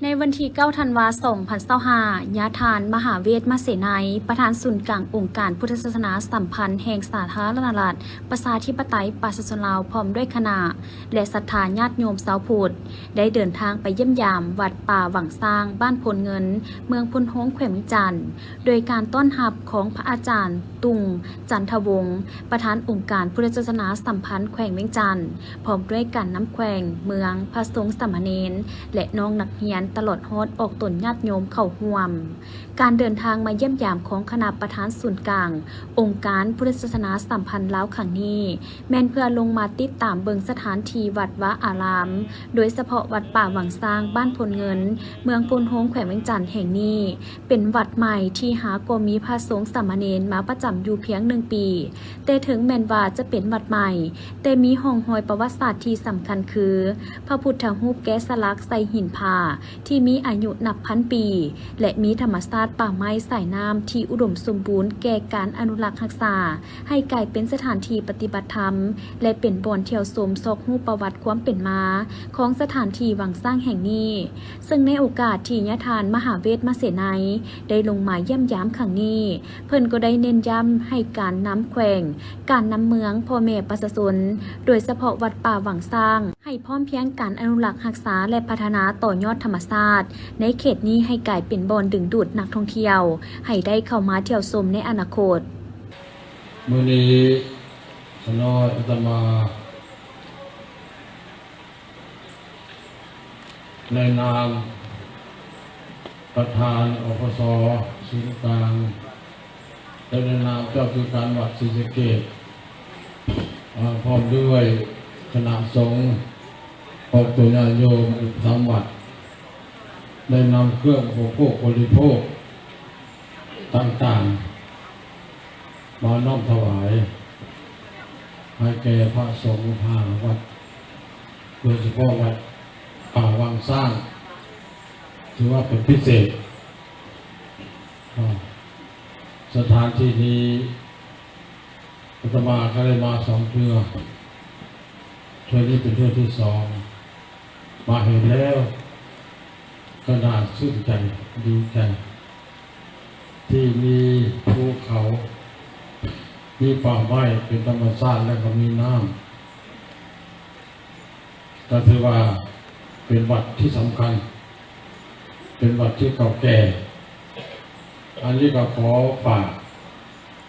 ໃນວັນທີເກົ້າ ທັນວາ ສອງພັນຊາວຫ້າ ຍາທ່ານ ມະຫາເວດ ມະເສໄນ ປະທານສູນກາງອົງການພຸດທະສາສະໜາສຳພັນແຫ່ງສາທາລະນະລັດປະຊາທິປະໄຕປະຊາຊົນລາວ ພ້ອມດ້ວຍຄະນະ ແລະ ສັດທາຍາດໂຍມຊາວພຸດ ໄດ້ເດີນທາງໄປຢ້ຽມຢາມວັດປ່າວັງຊ້າງ ບ້ານໂພນເງິນ ເມືອງໂພນໂຮງ ແຂວງວຽງຈັນ ໂດຍການຕ້ອນຮັບຂອງພະອາຈານ ຕຸງ ຈັນທະວົງ ປະທານອົງການພຸດທະສາສະໜາສຳພັນແຂວງວຽງຈັນ ພ້ອມດ້ວຍການນຳແຂວງ, ເມືອງ, ພະສົງສາມະເນນ ແລະ ນ້ອງນັກຮຽນ ຕະຫຼອດຮອດອອກຕົນຍາດໂຍມເຂົ້າຮ່ວມ. ການເດີນທາງມາຢ້ຽມຢາມຂອງຄະນະປະທານສູນກາງອົງການພຸດທະສາສະໜາສຳພັນລາວຄັ້ງນີ້ ແມ່ນເພື່ອລົງມາຕິດຕາມເບິ່ງສະຖານທີ່ວັດວາອາລາມ, ໂດຍສະເພາະວັດປ່າວັງຊ້າງ ບ້ານໂພນເງິນ ເມືອງໂພນໂຮງ ແຂວງວຽງຈັນແຫ່ງນີ້ ເປັນວັດໃໝ່ທີ່ຫາກໍມີພະສົງສາມະເນນມາປະຈຳຢູ່ພຽງໜຶ່ງປີ, ແຕ່ເຖິງແມ່ນວ່າຈະເປັນວັດໃໝ່, ແຕ່ມີຮ່ອງຮອຍປະຫວັດສາດທີ່ສຳຄັນຄື ພະພຸດທະຮູບແກະສະຫຼັກໃສ່ຫີນຜາທີ່ມີອາຍຸນັບພັນປີ ແລະ ມີທຳມະຊາດປ່າໄມ້ສາຍນ້ຳທີ່ອຸດົມສົມບູນແກ່ການອະນຸລັກຮັກສາ ໃຫ້ກາຍເປັນສະຖານທີ່ປະຕິບັດທຳ ແລະ ເປັນບ່ອນທ່ຽວຊົມຊອກຮູ້ປະຫວັດຄວາມເປັນມາຂອງສະຖານທີ່ວັງຊ້າງແຫ່ງນີ້. ເຊິ່ງໃນໂອກາດທີ່ຍາທ່ານມະຫາເວດມະເສໄນໄດ້ລົງມາຢ້ຽມຢາມຄັ້ງນີ້, ເພິ່ນກໍໄດ້ເນັ້ນຢ້ຳໃຫ້ການນຳແຂວງ, ການນຳເມືອງ, ພໍ່ແມ່ປະຊາຊົນ, ໂດຍສະເພາະວັດປ່າວັງຊ້າງ ໃຫ້ພ້ອມພຽງການອະນຸລັກຮັກສາ ແລະ ພັດທະນາຕໍ່ຍອດທຳມະຊາດໃນເຂດນີ້ໃຫ້ກາຍເປັນບ່ອນດຶງດູດນັກທ່ອງທ່ຽວໃຫ້ໄດ້ເຂົ້າມາທ່ຽວຊົມໃນອະນາຄົດ. ມື້ນີ້ຂ້ານ້ອຍອາດຕະມາ ໃນນາມປະທານ ອພສ ສູນກາງ ແລະ ໃນນາມເຈົ້າທີ່ການວັດສີສະເກດ ອາ ພ້ອມດ້ວຍຄະນະສົງ ອອກຕົນຍາດໂຍມອຸປະຖຳວັດ ໄດ້ນຳເຄື່ອງອຸປະໂພກບໍລິໂພກຕ່າງໆ ມານ້ອມຖວາຍໃຫ້ແກ່ພະສົງພາວັດ ໂດຍສະເພາະວັດປ່າວັງຊ້າງ ຖືວ່າເປັນພິເສດ. ອາ ສະຖານທີ່ນີ້ ອາດຕະມາກໍໄດ້ມາສອງເທື່ອ, ເທື່ອນີ້ເປັນເທື່ອທີສອງ. ມາເຫັນແລ້ວກໍໜ້າຊື່ນໃຈ, ດີໃຈ ທີ່ມີພູເຂົາ, ມີປ່າໄມ້ເປັນທຳມະຊາດ ແລະ ກໍມີນ້ຳ. ກໍຖືວ່າເປັນວັດທີ່ສຳຄັນ, ເປັນວັດທີ່ເກົ່າແກ່. ອັນນີ້ກໍຂໍຝາກ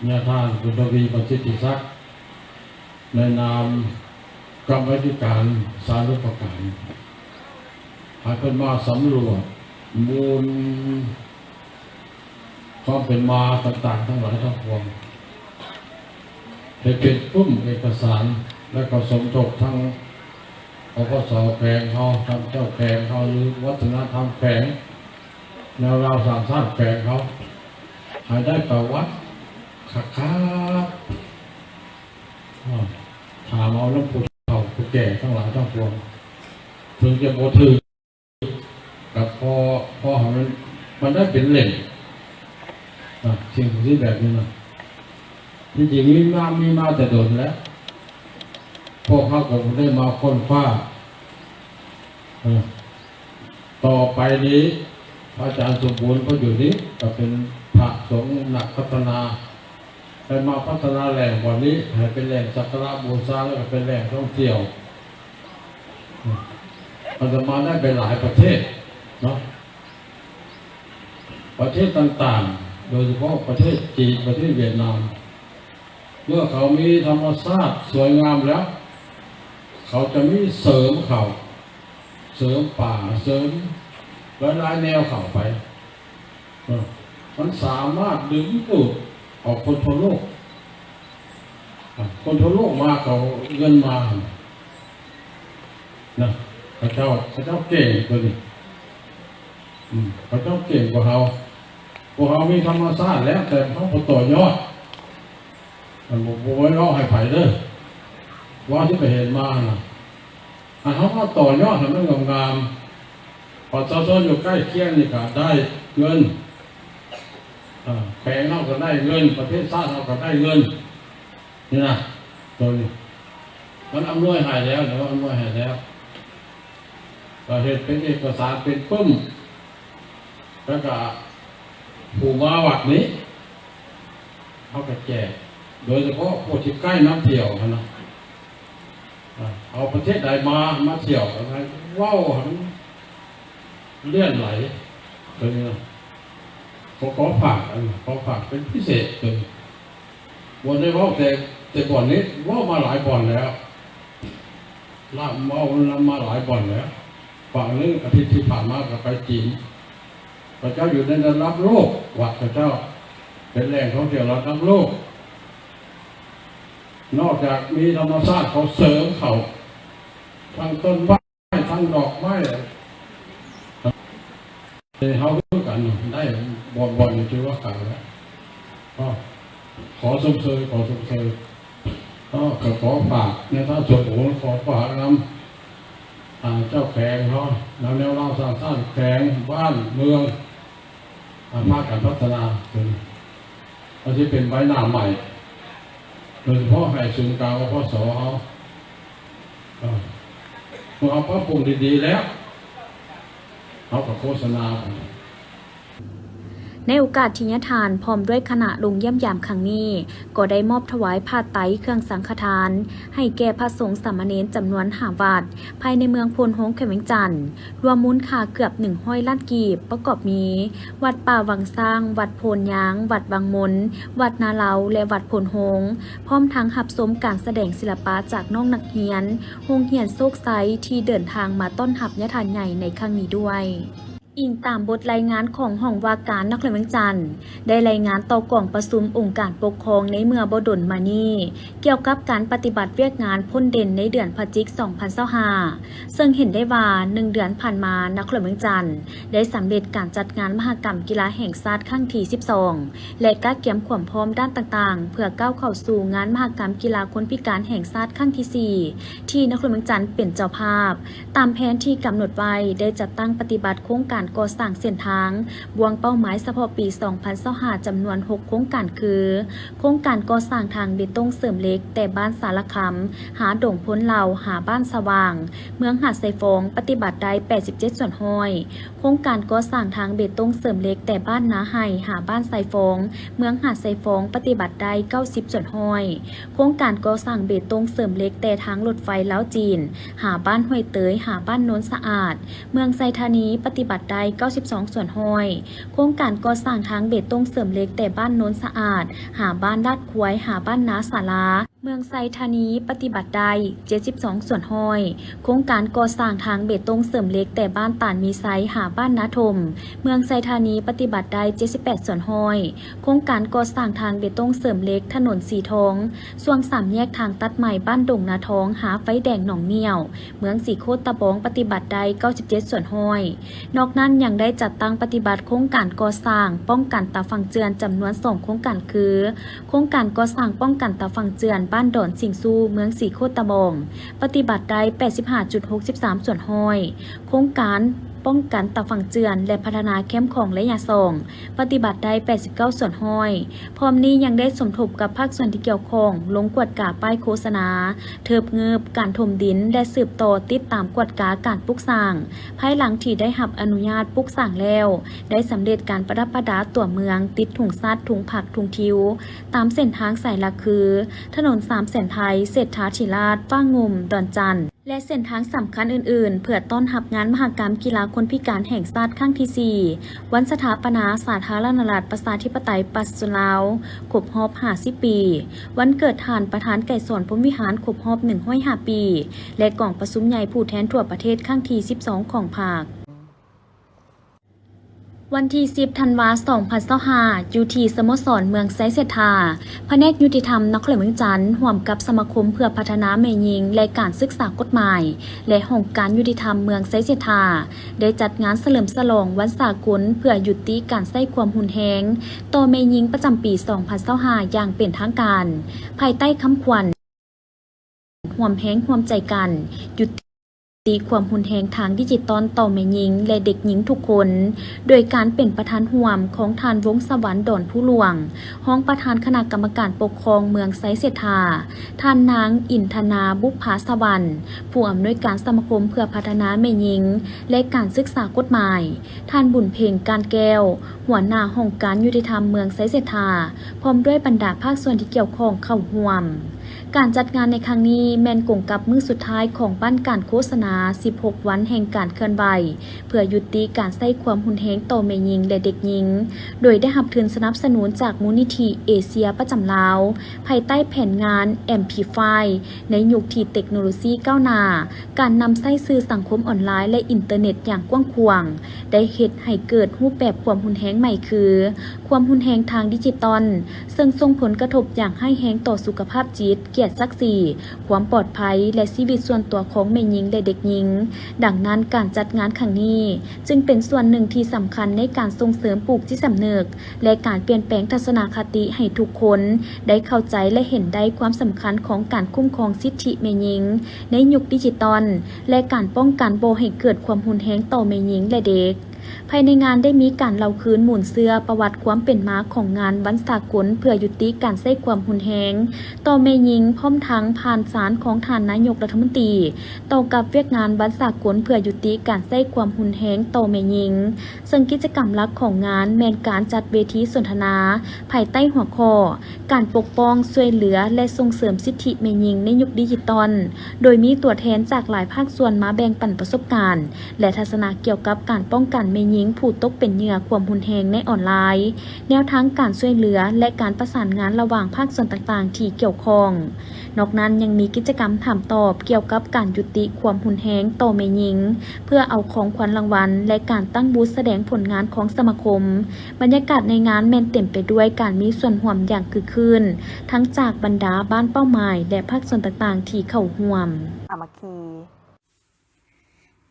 ຍາທ່ານບຸນທະວີ ປະສິດທິສັກ ໃນນາມກຳມາທິການສານຸປະການ ໃຫ້ເພິ່ນມາສຳຫຼວດມູນ ຄວາມເປັນມາຕ່າງໆ ທັງຫຼາຍທັງປວງ ໄດ້ເປັນປຶ້ມເອກະສານ ແລະ ກໍສົມທົບທັງ ອພສ ແຂວງເຮົາ, ທາງເຈົ້າແຂວງເຮົາ ຫຼື ວັດທະນະທຳແຂວງ, ແນວລາວສ້າງຊາດແຂວງເຮົາ ໃຫ້ໄດ້ປະຫວັດຄັກໆ. ອາ ຖາມເອົານຳຜູ້ເຖົ້າຜູ້ແກ່ທັງຫຼາຍທັງປວງ ເຖິງຈະບໍ່ຖືກ ກໍພໍ ພໍໃຫ້ມັນ ມັນໄດ້ເປັນເຫຼັ້ມ ນະ ສິ່ງທີ່ແບບນີ້ນະ ທີ່ຈິງມີມາ ມີມາແຕ່ດົນແລ້ວ. ພວກເຮົາກໍບໍ່ໄດ້ມາຄົ້ນຄວ້າ. ເອີ ຕໍ່ໄປນີ້ ພະອາຈານສົມບູນ ເພິ່ນຢູ່ນີ້ ກໍເປັນພະສົງນັກພັດທະນາ ໄດ້ມາພັດທະນາແຫຼ່ງບ່ອນນີ້ໃຫ້ເປັນແຫຼ່ງສັກກາລະບູຊາ ແລ້ວກໍເປັນແຫຼ່ງທ່ອງທ່ຽວ. ອາດຕະມາໄດ້ໄປຫຼາຍປະເທດເນາະ, ປະເທດຕ່າງໆ ໂດຍສະເພາະປະເທດຈີນ, ປະເທດຫວຽດນາມ ເມື່ອເຂົາມີທຳມະຊາດສວຍງາມແລ້ວ ເຂົາຈະມີເສີມເຂົ້າ, ເສີມປ່າ, ເສີມຫຼາຍໆແນວເຂົ້າໄປ. ເອີ ມັນສາມາດດຶງດູດເອົາຄົນທົ່ວໂລກ, ອາ ຄົນທົ່ວໂລກມາ ເຂົາເງິນມານະ. ເຂົາເຈົ້າ ເຂົາເຈົ້າເກັ່ງຕົວນີ້. ອືມ ເຂົາເຈົ້າເກັ່ງກວ່າເຮົາ. ພວກເຮົາມີທຳມະຊາດແລ້ວ ແຕ່ເຮົາບໍ່ຕໍ່ຍອດ. ມັນບໍ່ ບໍ່ໄດ້ເວົ້າໃຫ້ໃຜເດີ ວ່າທີ່ໄປເຫັນມານະ. ອັນເຮົາມາຕໍ່ຍອດໃຫ້ມັນງາມໆ ປະຊາຊົນຢູ່ໃກ້ຄຽງນີ້ກໍໄດ້ເງິນ, ເອີ ແຂວງເຮົາກໍໄດ້ເງິນ, ປະເທດຊາດເຮົາກໍໄດ້ເງິນ. ນີ້ນະ ໂຕນີ້ມັນອຳນວຍໃຫ້ແລ້ວ, ມັນອຳນວຍໃຫ້ແລ້ວ. ເຮັດເປັນເອກະສານເປັນປຶ້ມ ແລ້ວກະຜູ້ມາວັດນີ້ ເຮົາກະແຈກ ໂດຍສະເພາະຜູ້ທີ່ໃກ້ນຳທ່ຽວຫັ້ນນະ ເອົາປະເທດໃດມາ ມາທ່ຽວ ເວົ້າໃຫ້ມັນຫຼຽນໄຫຼ ໂຕນີ້ນະ ຂໍ ຂໍຝາກ ອັນ ຂໍຝາກເປັນພິເສດ ໂຕນີ້ ບໍ່ໄດ້ເວົ້າແຕ່ ແຕ່ບ່ອນນີ້ ເວົ້າມາຫຼາຍບ່ອນແລ້ວ ລາວເວົ້ານຳມາຫຼາຍບ່ອນແລ້ວ ບາງເລື່ອງອາທິດທີ່ຜ່ານມາກໍໄປຈີນ ເຂົາເຈົ້າຢູ່ໃນລະດັບໂລກ ວັດເຂົາເຈົ້າເປັນແຫຼ່ງທ່ອງທ່ຽວລະດັບໂລກ ນອກຈາກມີທຳມະຊາດເຂົາເສີມເຂົ້າ ທັງຕົ້ນໄມ້ ທັງດອກໄມ້ ເຮົາຄືກັນໄດ້ ບ່ອນ ບ່ອນນີ້ຖືວ່າກັນແລ້ວ ຂໍຊົມເຊີຍ ຂໍຊົມເຊີຍ ກໍຂໍຝາກໃນທາງສ່ວນຕົວ ຂໍຝາກນຳ ອ່າ ເຈົ້າແຂວງເຮົາ ນຳແນວລາວສ້າງຊາດ ແຂວງ ບ້ານ ເມືອງ ອ່າ ພາກັນພັດທະນາ ເປັນ ມັນຊິເປັນໃບໜ້າໃໝ່ ໂດຍສະເພາະໃຫ້ສູນກາງ ອພສ ເຮົາ ເອີ ເມື່ອເຮົາປັບປຸງດີໆແລ້ວ ເຮົາກໍໂຄສະນາໄປ. ໃນໂອກາດທີ່ຍາທ່ານພ້ອມດ້ວຍຄະນະລົງຢ້ຽມຢາມຄັ້ງນີ້ ກໍໄດ້ມອບຖວາຍຜ້າໄຕເຄື່ອງສັງຄະທານ ໃຫ້ແກ່ພະສົງສາມະເນນຈຳນວນຫ້າວັດ ພາຍໃນເມືອງໂພນໂຮງ ແຂວງວຽງຈັນ ລວມມູນຄ່າເກືອບໜຶ່ງຮ້ອຍລ້ານກີບ ປະກອບມີ ວັດປ່າວັງຊ້າງ, ວັດໂພນຍາງ, ວັດວັງມົນ, ວັດນາເລົາ ແລະ ວັດໂພນໂຮງ, ພ້ອມທັງຮັບຊົມການສະແດງສິລະປະຈາກນ້ອງນັກຮຽນໂຮງຮຽນໂຊກໄຊ ທີ່ເດີນທາງມາຕ້ອນຮັບຍາທ່ານໃຫຍ່ໃນຄັ້ງນີ້ດ້ວຍ. ອີງຕາມບົດລາຍງານຂອງຫ້ອງວ່າການນະຄອນຫຼວງວຽງຈັນ ໄດ້ລາຍງານຕໍ່ກອງປະຊຸມອົງການປົກຄອງໃນເມື່ອບໍ່ດົນມານີ້ ກ່ຽວກັບການປະຕິບັດວຽກງານພົ້ນເດັ່ນໃນເດືອນພະຈິກ ສອງພັນຊາວຫ້າ ເຊິ່ງເຫັນໄດ້ວ່າ ໜຶ່ງເດືອນຜ່ານມາ ນະຄອນຫຼວງວຽງຈັນ ໄດ້ສຳເລັດການຈັດງານມະຫະກຳກິລາແຫ່ງຊາດຄັ້ງທີສິບສອງ ແລະ ກະກຽມຄວາມພ້ອມດ້ານຕ່າງໆ ເພື່ອກ້າວເຂົ້າສູ່ງານມະຫະກຳກິລາຄົນພິການແຫ່ງຊາດຄັ້ງທີສີ່ ທີ່ນະຄອນຫຼວງວຽງຈັນເປັນເຈົ້າພາບ. ຕາມແຜນທີ່ກຳນົດໄວ້ ໄດ້ຈັດຕັ້ງປະຕິບັດໂຄງການກໍ່ສ້າງເສັ້ນທາງບ່ວງເປົ້າໝາຍສະເພາະປີສອງພັນຊາວຫ້າ ຈຳນວນຫົກໂຄງການຄື ໂຄງການກໍ່ສ້າງທາງເບຕົງເສີມເຫຼັກແຕ່ບ້ານສາລະຄຳ ຫາດົງໂພນເຫຼົ່າ ຫາບ້ານສະຫວ່າງ ເມືອງຫາດຊາຍຟອງ ປະຕິບັດໄດ້ແປດສິບເຈັດສ່ວນຮ້ອຍ, ໂຄງການກໍ່ສ້າງທາງເບຕົງເສີມເຫຼັກແຕ່ບ້ານນາໄຮ່ ຫາບ້ານຊາຍຟອງ ເມືອງຫາດຊາຍຟອງ ປະຕິບັດໄດ້ເກົ້າສິບສ່ວນຮ້ອຍ, ໂຄງການກໍ່ສ້າງເບຕົງເສີມເຫຼັກແຕ່ທາງລົດໄຟລາວຈີນ ຫາບ້ານຫ້ວຍເຕີຍ ຫາບ້ານໂນນສະອາດ ເມືອງໄຊທານີ ປະຕິບັດໄດ້ເກົ້າສິບສອງສ່ວນຮ້ອຍ, ໂຄງການກໍ່ສ້າງທາງເບຕົງເສີມເຫຼັກແຕ່ບ້ານໂນນສະອາດ ຫາບ້ານລາດຄວາຍ ຫາບ້ານນາສາລາ ເມືອງໄຊທານີ ປະຕິບັດໄດ້ເຈັດສິບສອງສ່ວນຮ້ອຍ, ໂຄງການກໍ່ສ້າງທາງເບຕົງເສີມເຫຼັກແຕ່ບ້ານຕານມີໄຊ ຫາບ້ານນາຖົມ ເມືອງໄຊທານີ ປະຕິບັດໄດ້ເຈັດສິບແປດສ່ວນຮ້ອຍ, ໂຄງການກໍ່ສ້າງທາງເບຕົງເສີມເຫຼັກຖະໜົນສີທອງ ຊ່ວງສາມແຍກທາງຕັດໃໝ່ບ້ານດົງນາທອງ ຫາໄຟແດງໜອງໜ້ຽວ ເມືອງສີໂຄດຕະບອງ ປະຕິບັດໄດ້ເກົ້າສິບເຈັດສ່ວນຮ້ອຍ. ນອກນັ້ນຍັງໄດ້ຈັດຕັ້ງປະຕິບັດໂຄງການກໍ່ສ້າງປ້ອງກັນຕາຝັ່ງເຈື່ອນຈຳນວນສອງໂຄງການຄື ໂຄງການກໍ່ສ້າງປ້ອງກັນຕາຝັ່ງເຈື່ອນບ້ານດອນຊິງຊູ ເມືອງສີໂຄດຕະບອງ ປະຕິບັດໄດ້ແປດສິບຫ້າຈຸດຫົກສິບສາມສ່ວນຮ້ອຍ, ໂຄງການປ້ອງກັນຕາຝັ່ງເຈື່ອນ ແລະ ພັດທະນາແຄມຂອງໄລຍະສອງ ປະຕິບັດໄດ້ແປດສິບເກົ້າສ່ວນຮ້ອຍ. ພ້ອມນີ້ຍັງໄດ້ສົມທົບກັບພາກສ່ວນທີ່ກ່ຽວຂ້ອງ ລົງກວດກາປ້າຍໂຄສະນາ, ເທີບເງີບ, ການຖົມດິນ ແລະ ສືບຕໍ່ຕິດຕາມກວດກາການປຸກສ້າງ ພາຍຫຼັງທີ່ໄດ້ຮັບອະນຸຍາດປຸກສ້າງແລ້ວ ໄດ້ສຳເລັດການປະດັບປະດາຕົວເມືອງ ຕິດທຸງຊາດ, ທຸງຜັກ, ທຸງທິວ ຕາມເສັ້ນທາງສາຍຫຼັກຄື ຖະໜົນສາມແສນໄທ, ເສດຖາທິລາດ, ຟ້າງຸ່ມ, ດອນຈັນ ແລະ ເສັ້ນທາງສຳຄັນອື່ນໆ ເພື່ອຕ້ອນຮັບງານມະຫະກຳກິລາຄົນພິການແຫ່ງຊາດຄັ້ງທີສີ່ ວັນສະຖາປະນາສາທາລະນະລັດ ປະຊາທິປະໄຕ ປະຊາຊົນລາວ ຄົບຮອບຫ້າສິບປີ, ວັນເກີດທ່ານປະທານໄກສອນ ພົມວິຫານ ຄົບຮອບໜຶ່ງຮ້ອຍຫ້າປີ ແລະ ກອງປະຊຸມໃຫຍ່ຜູ້ແທນທົ່ວປະເທດຄັ້ງທີສິບສອງຂອງພັກ. ວັນທີສິບທັນວາ ສອງພັນຊາວຫ້າ ຢູ່ທີ່ສະໂມສອນເມືອງໄຊເສດຖາ, ພະແນກຍຸຕິທຳນະຄອນຫຼວງວຽງຈັນ ຮ່ວມກັບສະມາຄົມເພື່ອພັດທະນາແມ່ຍິງ ແລະ ການສຶກສາກົດໝາຍ ແລະ ຫ້ອງການຍຸຕິທຳເມືອງໄຊເສດຖາ ໄດ້ຈັດງານສະເຫຼີມສະຫຼອງວັນສາກົນເພື່ອຍຸຕິການໃຊ້ຄວາມຮຸນແຮງຕໍ່ແມ່ຍິງປະຈຳປີສອງພັນຊາວຫ້າຢ່າງເປັນທາງການ, ພາຍໃຕ້ຄຳຂວັນ ຮ່ວມແຮງຮ່ວມໃຈກັນ ຢຸດ ຕິຄວາມຮຸນແຮງທາງດິຈິຕອນຕໍ່ແມ່ຍິງ ແລະ ເດັກຍິງທຸກຄົນ, ໂດຍການເປັນປະທານຮ່ວມຂອງທ່ານ ວົງສະຫວັນ ດອນພູຫຼວງ, ຮອງປະທານຄະນະກຳມະການປົກຄອງເມືອງໄຊເສດຖາ, ທ່ານນາງ ອິນທະນາ ບຸບພາສະຫວັນ, ຜູ້ອຳນວຍການສະມາຄົມເພື່ອພັດທະນາແມ່ຍິງ ແລະ ການສຶກສາກົດໝາຍ, ທ່ານ ບຸນເພັງ ການແກ້ວ, ຫົວໜ້າຫ້ອງການຍຸຕິທຳເມືອງໄຊເສດຖາ, ພ້ອມດ້ວຍບັນດາພາກສ່ວນທີ່ກ່ຽວຂ້ອງເຂົ້າຮ່ວມ. ການຈັດງານໃນຄັ້ງນີ້ແມ່ນກົງກັບມື້ສຸດທ້າຍຂອງບັ້ນການໂຄສະນາສິບຫົກວັນແຫ່ງການເຄື່ອນໄຫວ ເພື່ອຍຸຕິການໃຊ້ຄວາມຮຸນແຮງຕໍ່ແມ່ຍິງ ແລະ ເດັກຍິງ, ໂດຍໄດ້ຮັບທຶນສະໜັບສະໜູນຈາກມູນນິທິເອເຊຍປະຈຳລາວ, ພາຍໃຕ້ແຜນງານ ແອມພລາຍ ໃນຍຸກທີ່ເຕັກໂນໂລຊີກ້າວໜ້າ, ການນຳໃຊ້ສື່ສັງຄົມອອນລາຍ ແລະ ອິນເຕີເນັດຢ່າງກວ້າງຂວາງ ໄດ້ເຮັດໃຫ້ເກີດຮູບແບບຄວາມຮຸນແຮງໃໝ່ຄື ຄວາມຮຸນແຮງທາງດິຈິຕອນ, ເຊິ່ງສົ່ງຜົນກະທົບຢ່າງຮ້າຍແຮງຕໍ່ສຸຂະພາບຈິດ, ກຽດສັກສີ, ຄວາມປອດໄພ ແລະ ຊີວິດສ່ວນຕົວຂອງແມ່ຍິງ ແລະ ເດັກຍິງ. ດັ່ງນັ້ນ, ການຈັດງານຄັ້ງນີ້ຈຶ່ງເປັນສ່ວນໜຶ່ງທີ່ສຳຄັນໃນການສົ່ງເສີມປູກຈິດສຳນຶກ ແລະ ການປ່ຽນແປງທັດສະນະຄະຕິໃຫ້ທຸກຄົນໄດ້ເຂົ້າໃຈ ແລະ ເຫັນໄດ້ຄວາມສຳຄັນຂອງການຄຸ້ມຄອງສິດທິແມ່ຍິງໃນຍຸກດິຈິຕອນ ແລະ ການປ້ອງກັນບໍ່ໃຫ້ເກີດຄວາມຮຸນແຮງຕໍ່ແມ່ຍິງ ແລະ ເດັກ. ພາຍໃນງານໄດ້ມີການເລົ່າຄືນມູນເຊື້ອປະຫວັດຄວາມເປັນມາຂອງງານວັນສາກົນເພື່ອຍຸຕິການໃຊ້ຄວາມຮຸນແຮງຕໍ່ແມ່ຍິງ, ພ້ອມທັງຜ່ານສານຂອງທ່ານນາຍົກລັດຖະມົນຕີ ຕໍ່ກັບວຽກງານວັນສາກົນເພື່ອຍຸຕິການໃຊ້ຄວາມຮຸນແຮງຕໍ່ແມ່ຍິງ, ເຊິ່ງກິດຈະກຳຫຼັກຂອງງານແມ່ນການຈັດເວທີສົນທະນາພາຍໃຕ້ຫົວຂໍ້ ການປົກປ້ອງ, ຊ່ວຍເຫຼືອ ແລະ ສົ່ງເສີມສິດທິແມ່ຍິງໃນຍຸກດິຈິຕອນ, ໂດຍມີຕົວແທນຈາກຫຼາຍພາກສ່ວນມາແບ່ງປັນປະສົບການ ແລະ ທັດສະນະກ່ຽວກັບການປ້ອງກັນແມ່ຍິງຜູ້ຕົກເປັນເຫຍື່ອຄວາມຮຸນແຮງໃນອອນລາຍ, ແນວທາງການຊ່ວຍເຫຼືອ ແລະ ການປະສານງານລະຫວ່າງພາກສ່ວນຕ່າງໆທີ່ກ່ຽວຂ້ອງ. ນອກນັ້ນຍັງມີກິດຈະກຳຖາມຕອບກ່ຽວກັບການຍຸຕິຄວາມຮຸນແຮງຕໍ່ແມ່ຍິງ, ເພື່ອເອົາຂອງຂວັນລາງວັນ ແລະ ການຕັ້ງບູດສະແດງຜົນງານຂອງສະມາຄົມ. ບັນຍາກາດໃນງານແມ່ນເຕັມໄປດ້ວຍການມີສ່ວນຮ່ວມຢ່າງຄຶກຄື້ນ, ທັງຈາກບັນດາບ້ານເປົ້າໝາຍ ແລະ ພາກສ່ວນຕ່າງໆທີ່ເຂົ້າຮ່ວມ. ສາມັກຄີ.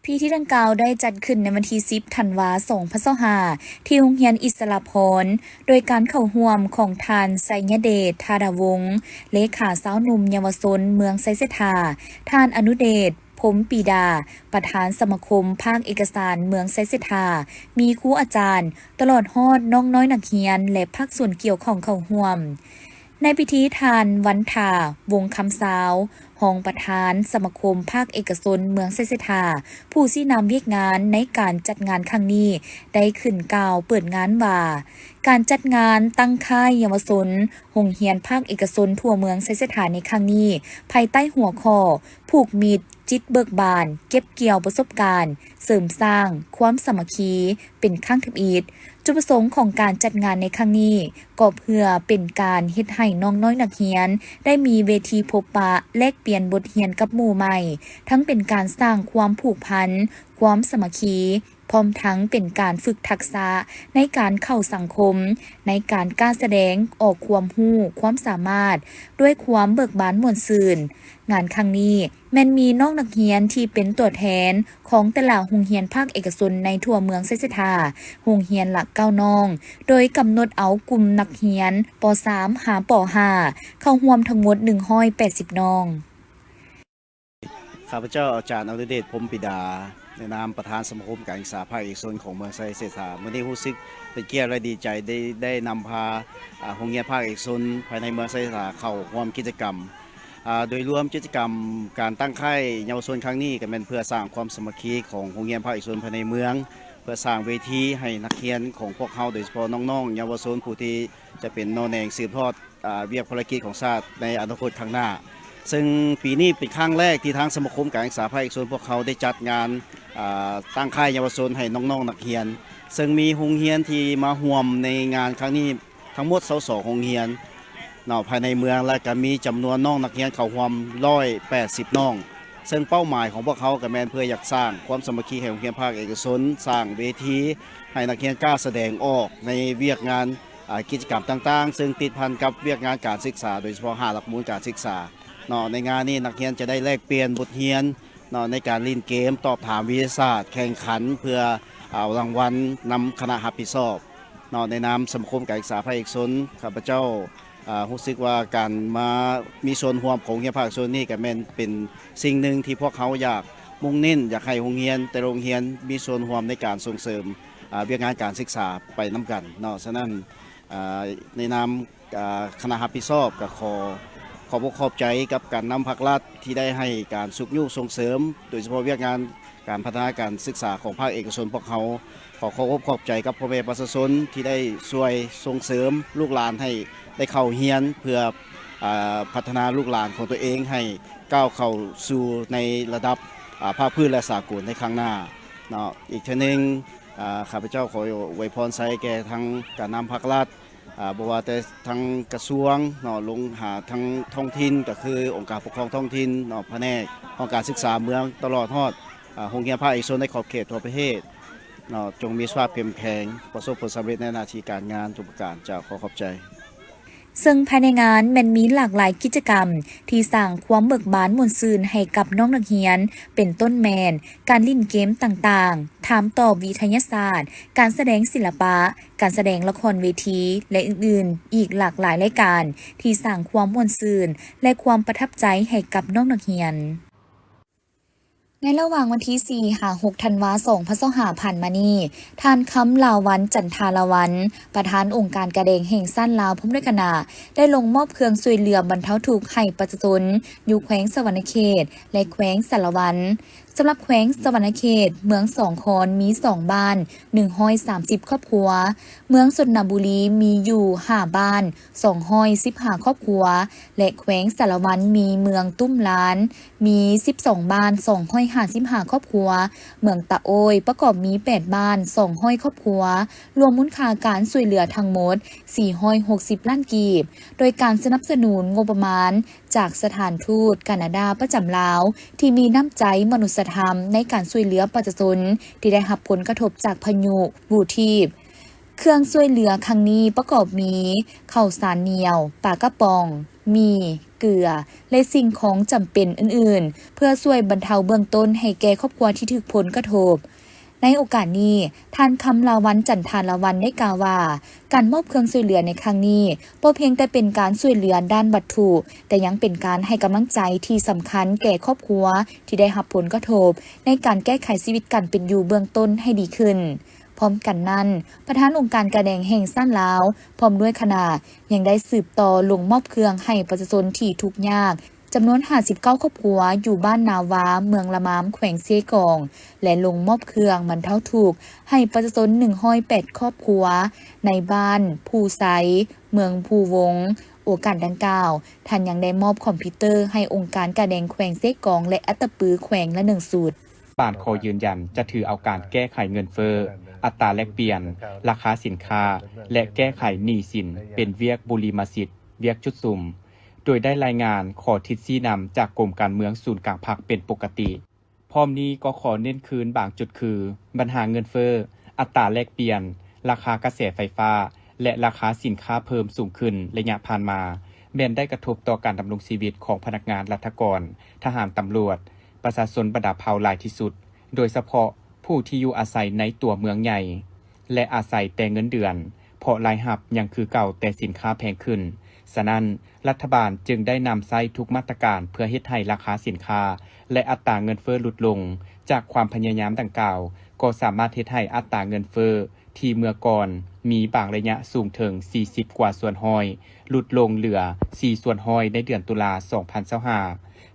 ພິທີດັ່ງກ່າວໄດ້ຈັດຂຶ້ນໃນວັນທີສິບ ທັນວາ ສອງພັນຊາວຫ້າ ທີ່ໂຮງຮຽນອິດສະລະພອນ, ໂດຍການເຂົ້າຮ່ວມຂອງທ່ານ ໄຊຍະເດດ ທາດາວົງ ເລຂາຊາວໜຸ່ມເຍົາວະຊົນເມືອງໄຊເສດຖາ, ທ່ານ ອະນຸເດດ ພົມປີດາ ປະທານສະມາຄົມພາກເອກະສານເມືອງໄຊເສດຖາ, ມີຄູອາຈານ, ຕະຫຼອດຮອດນ້ອງນ້ອຍນັກຮຽນ ແລະ ພາກສ່ວນກ່ຽວຂ້ອງເຂົ້າຮ່ວມ. ໃນພິທີ ທ່ານ ວັນທາ ວົງຄຳຊາວ ຮອງປະທານສະມາຄົມພາກເອກະຊົນເມືອງໄຊເສດຖາ, ຜູ້ຊີ້ນຳວຽກງານໃນການຈັດງານຄັ້ງນີ້ ໄດ້ຂຶ້ນກ່າວເປີດງານວ່າ, ການຈັດງານຕັ້ງຄ້າຍເຍົາວະຊົນໂຮງຮຽນພາກເອກະຊົນທົ່ວເມືອງໄຊເສດຖາໃນຄັ້ງນີ້ ພາຍໃຕ້ຫົວຂໍ້ ຜູກມິດ ຈິດເບີກບານ ເກັບກ່ຽວປະສົບການ, ເສີມສ້າງຄວາມສາມັກຄີ ເປັນຄັ້ງທຳອິດ. ຈຸດປະສົງຂອງການຈັດງານໃນຄັ້ງນີ້ ກໍເພື່ອເປັນການເຮັດໃຫ້ນ້ອງນ້ອຍນັກຮຽນໄດ້ມີເວທີພົບປະແລກປ່ຽນບົດຮຽນກັບໝູ່ໃໝ່, ທັງເປັນການສ້າງຄວາມຜູກພັນ, ຄວາມສາມັກຄີ, ພ້ອມທັງເປັນການຝຶກທັກສະໃນການເຂົ້າສັງຄົມ, ໃນການກ້າສະແດງອອກຄວາມຮູ້ຄວາມສາມາດ ດ້ວຍຄວາມເບີກບານມ່ວນຊື່ນ. ງານຄັ້ງນີ້ ແມ່ນມີນ້ອງນັກຮຽນທີ່ເປັນຕົວແທນຂອງແຕ່ລະໂຮງຮຽນພາກເອກະຊົນໃນທົ່ວເມືອງໄຊເສດຖາ, ໂຮງຮຽນລະເກົ້ານ້ອງ, ໂດຍກຳນົດເອົາກຸ່ມນັກຮຽນ ປໍສາມ ຫາ ປໍຫ້າ ເຂົ້າຮ່ວມທັງໝົດໜຶ່ງຮ້ອຍແປດສິບນ້ອງ. ຂ້າພະເຈົ້າ ອາຈານ ອະນຸເດດ ພົມປີດາ ໃນນາມປະທານສະມາຄົມການສຶກສາພາກເອກະຊົນຂອງເມືອງໄຊເສດຖາ, ມື້ນີ້ຮູ້ສຶກເປັນກຽດ ແລະ ດີໃຈໄດ້ ໄດ້ນຳພາ ອາ ໂຮງຮຽນພາກເອກະຊົນພາຍໃນເມືອງໄຊເສດຖາເຂົ້າຮ່ວມກິດຈະກຳ. ອາ ໂດຍລວມກິດຈະກຳການຕັ້ງຄ້າຍເຍົາວະຊົນຄັ້ງນີ້ ກໍແມ່ນເພື່ອສ້າງຄວາມສາມັກຄີຂອງໂຮງຮຽນພາກເອກະຊົນພາຍໃນເມືອງ, ເພື່ອສ້າງເວທີໃຫ້ນັກຮຽນຂອງພວກເຮົາ, ໂດຍສະເພາະນ້ອງໆເຍົາວະຊົນຜູ້ທີ່ຈະເປັນໜໍ່ແໜງສືບທອດ ອາ ວຽກພາລະກິດຂອງຊາດໃນອະນາຄົດຂ້າງໜ້າ. ເຊິ່ງປີນີ້ເປັນຄັ້ງແລກທີ່ທາງສະມາຄົມການສຶກສາພາກເອກະຊົນພວກເຮົາໄດ້ຈັດງານ ອາ ຕັ້ງຄ້າຍເຍົາວະຊົນໃຫ້ນ້ອງໆນັກຮຽນ, ເຊິ່ງມີໂຮງຮຽນທີ່ມາຮ່ວມໃນງານຄັ້ງນີ້ ທັງໝົດຊາວສອງໂຮງຮຽນເນາະ ພາຍໃນເມືອງ ແລະ ກະມີຈຳນວນນ້ອງນັກຮຽນເຂົ້າຮ່ວມຮ້ອຍແປດສິບນ້ອງ. ເຊິ່ງເປົ້າໝາຍຂອງພວກເຮົາກະແມ່ນເພື່ອຢາກສ້າງຄວາມສາມັກຄີໃຫ້ໂຮງຮຽນພາກເອກະຊົນ, ສ້າງເວທີໃຫ້ນັກຮຽນກ້າສະແດງອອກໃນວຽກງານ ອາ ກິດຈະກຳຕ່າງໆ ເຊິ່ງຕິດພັນກັບວຽກງານການສຶກສາ, ໂດຍສະເພາະຫ້າຫຼັກມູນການສຶກສາເນາະ. ໃນງານນີ້ນັກຮຽນຈະໄດ້ແລກປ່ຽນບົດຮຽນເນາະ ໃນການຫຼິ້ນເກມ, ຕອບຖາມວິທະຍາສາດ, ແຂ່ງຂັນເພື່ອເອົາລາງວັນນຳຄະນະຮັບຜິດຊອບ. ເນາະ ໃນນາມສະມາຄົມການສຶກສາພາກເອກະຊົນ, ຂ້າພະເຈົ້າ ອາ ຮູ້ສຶກວ່າການມາມີສ່ວນຮ່ວມຂອງໂຮງຮຽນພາກເອກະຊົນນີ້ ກະແມ່ນເປັນສິ່ງໜຶ່ງທີ່ພວກເຮົາຢາກ ມຸ່ງເນັ້ນຢາກໃຫ້ໂຮງຮຽນແຕ່ລະໂຮງຮຽນມີສ່ວນຮ່ວມໃນການສົ່ງເສີມ ອາ ວຽກງານການສຶກສາໄປນຳກັນເນາະ. ສະນັ້ນ ອາ ໃນນາມ ອາ ຄະນະຮັບຜິດຊອບ ກໍຂໍຂອບອົກຂອບໃຈກັບການນຳພາກລັດທີ່ໄດ້ໃຫ້ການຊຸກຍູ້ສົ່ງເສີມ ໂດຍສະເພາະວຽກງານການພັດທະນາການສຶກສາຂອງພາກເອກະຊົນພວກເຮົາ. ຂໍຂອບອົກຂອບໃຈກັບພໍ່ແມ່ປະຊາຊົນທີ່ໄດ້ຊ່ວຍສົ່ງເສີມລູກຫຼານໃຫ້ໄດ້ເຂົ້າຮຽນ ເພື່ອ ອາ ພັດທະນາລູກຫຼານຂອງຕົວເອງໃຫ້ ກ້າວເຂົ້າສູ່ໃນລະດັບ ອາ ພາກພື້ນ ແລະ ສາກົນໃນຄັ້ງໜ້າເນາະ. ອີກເທື່ອໜຶ່ງ ອາ ຂ້າພະເຈົ້າຂໍອວຍພອນໄຊແກ່ທັງການນຳພາກລັດ ອາ ບໍ່ວ່າແຕ່ທັງກະຊວງເນາະ ລົງຫາທັງທ້ອງຖິ່ນ ກໍຄືອົງການປົກຄອງທ້ອງຖິ່ນເນາະ ພະແນກຫ້ອງການສຶກສາເມືອງ ຕະຫຼອດຮອດ ອາ ໂຮງຮຽນພາກເອກະຊົນໃນຂອບເຂດທົ່ວປະເທດເນາະ ຈົ່ງມີສະພາບເຂັ້ມແຂງ ປະສົບຜົນສຳເລັດໃນໜ້າທີ່ການງານທຸກປະການ. ເຈົ້າ ຂໍຂອບໃຈ. ເຊິ່ງພາຍໃນງານແມ່ນມີຫຼາກຫຼາຍກິດຈະກຳທີ່ສ້າງຄວາມເບີກບານມ່ວນຊື່ນໃຫ້ກັບນ້ອງນັກຮຽນ ເປັນຕົ້ນແມ່ນການຫຼິ້ນເກມຕ່າງໆ, ຖາມຕອບວິທະຍາສາດ, ການສະແດງສິລະປະ, ການສະແດງລະຄອນເວທີ ແລະ ອື່ນໆ ອີກຫຼາກຫຼາຍລາຍການ ທີ່ສ້າງຄວາມມ່ວນຊື່ນ ແລະ ຄວາມປະທັບໃຈໃຫ້ກັບນ້ອງນັກຮຽນ. ໃນລະຫວ່າງວັນທີສີ່ຫາຫົກທັນວາ ສອງພັນຊາວຫ້າ ຜ່ານມານີ້, ທ່ານ ຄຳລາວັນ ຈັນທາລາວັນ ປະທານອົງການກາແດງແຫ່ງຊາດລາວ ພ້ອມດ້ວຍຄະນະ ໄດ້ລົງມອບເຄື່ອງຊ່ວຍເຫຼືອບັນເທົາທຸກໃຫ້ປະຊາຊົນຢູ່ແຂວງສະຫວັນນະເຂດ ແລະ ແຂວງສາລະວັນ. ສຳລັບແຂວງສະຫວັນນະເຂດ, ເມືອງສອງຄອນມີສອງບ້ານ ໜຶ່ງຮ້ອຍສາມສິບຄອບຄົວ, ເມືອງຊົນນະບູລີມີຢູ່ຫ້າບ້ານ ສອງຮ້ອຍສິບຫ້າຄອບຄົວ ແລະ ແຂວງສາລະວັນມີເມືອງຕຸ້ມລານ ມີສິບສອງບ້ານ ສອງຮ້ອຍຫ້າສິບຫ້າຄອບຄົວ, ເມືອງຕະໂອ້ຍປະກອບມີແປດບ້ານ ສອງຮ້ອຍຄອບຄົວ, ລວມມູນຄ່າການຊ່ວຍເຫຼືອທັງໝົດ ສີ່ຮ້ອຍຫົກສິບລ້ານກີບ ໂດຍການສະໜັບສະໜູນງົບປະມານຈາກສະຖານທູດການາດາປະຈຳລາວ ທີ່ມີນ້ຳໃຈມະນຸດສະທຳໃນການຊ່ວຍເຫຼືອປະຊາຊົນທີ່ໄດ້ຮັບຜົນກະທົບຈາກພາຍຸ ບູທີບ. ເຄື່ອງຊ່ວຍເຫຼືອຄັ້ງນີ້ປະກອບມີ ເຂົ້າສານໜຽວ, ປາກະປ໋ອງ, ໝີ່, ເກືອ ແລະ ສິ່ງຂອງຈຳເປັນອື່ນໆ ເພື່ອຊ່ວຍບັນເທົາເບື້ອງຕົ້ນໃຫ້ແກ່ຄອບຄົວທີ່ຖືກຜົນກະທົບ. ໃນໂອກາດນີ້, ທ່ານ ຄຳລາວັນ ຈັນທາລາວັນ ໄດ້ກ່າວວ່າ, ການມອບເຄື່ອງຊ່ວຍເຫຼືອໃນຄັ້ງນີ້ ບໍ່ພຽງແຕ່ເປັນການຊ່ວຍເຫຼືອດ້ານວັດຖຸ, ແຕ່ຍັງເປັນການໃຫ້ກຳລັງໃຈທີ່ສຳຄັນແກ່ຄອບຄົວທີ່ໄດ້ຮັບຜົນກະທົບ ໃນການແກ້ໄຂຊີວິດການເປັນຢູ່ເບື້ອງຕົ້ນໃຫ້ດີຂຶ້ນ. ພ້ອມກັນນັ້ນ, ປະທານອົງການກາແດງແຫ່ງຊາດລາວ ພ້ອມດ້ວຍຄະນະ ຍັງໄດ້ສືບຕໍ່ລົງມອບເຄື່ອງໃຫ້ປະຊາຊົນທີ່ທຸກຍາກ ຈຳນວນຫ້າສິບເກົ້າຄອບຄົວ ຢູ່ບ້ານນາວາ ເມືອງລະມາມ ແຂວງເຊກອງ ແລະ ລົງມອບເຄື່ອງບັນເທົາທຸກໃຫ້ປະຊາຊົນໜຶ່ງຮ້ອຍແປດຄອບຄົວ ໃນບ້ານພູໄຊ ເມືອງພູວົງ. ໂອກາດດັ່ງກ່າວ, ທ່ານຍັງໄດ້ມອບຄອມພິວເຕີໃຫ້ອົງການກາແດງແຂວງເຊກອງ ແລະ ອັດຕະປືແຂວງລະໜຶ່ງຊຸດ. ບານຂໍຢືນຢັນຈະຖືເອົາການແກ້ໄຂເງິນເຟີ້, ອັດຕາແລກປ່ຽນ, ລາຄາສິນຄ້າ ແລະ ແກ້ໄຂໜີ້ສິນ ເປັນວຽກບຸລິມະສິດ, ວຽກຈຸດສຸມ, ໂດຍໄດ້ລາຍງານຂໍ້ທິດຊີ້ນຳຈາກກົມການເມືອງສູນກາງພັກເປັນປົກກະຕິ. ພ້ອມນີ້ກໍຂໍເນັ້ນຄືນບາງຈຸດຄື ບັນຫາເງິນເຟີ້, ອັດຕາແລກປ່ຽນ, ລາຄາກະແສໄຟຟ້າ ແລະ ລາຄາສິນຄ້າເພີ່ມສູງຂຶ້ນໄລຍະຜ່ານມາ ແມ່ນໄດ້ກະທົບຕໍ່ການດຳລົງຊີວິດຂອງພະນັກງານລັດຖະກອນ, ທະຫານ, ຕຳຫຼວດ, ປະຊາຊົນບັນດາເຜົ່າຫຼາຍທີ່ສຸດ, ໂດຍສະເພາະຜູ້ທີ່ຢູ່ອາໄສໃນຕົວເມືອງໃຫຍ່ ແລະ ອາໄສແຕ່ເງິນເດືອນ, ເພາະລາຍຮັບຍັງຄືເກົ່າແຕ່ສິນຄ້າແພງຂຶ້ນ. ສະນັ້ນ, ລັດຖະບານຈຶ່ງໄດ້ນຳໃຊ້ທຸກມາດຕະການເພື່ອເຮັດໃຫ້ລາຄາສິນຄ້າ ແລະ ອັດຕາເງິນເຟີ້ຫຼຸດລົງ. ຈາກຄວາມພະຍາຍາມດັ່ງກ່າວ, ກໍສາມາດເຮັດໃຫ້ອັດຕາເງິນເຟີ້ທີ່ເມື່ອກ່ອນມີບາງໄລຍະສູງເຖິງສີ່ສິບກວ່າສ່ວນຮ້ອຍ ຫຼຸດລົງເຫຼືອສີ່ສ່ວນຮ້ອຍໃນເດືອນຕຸລາ ສອງພັນຊາວຫ້າ.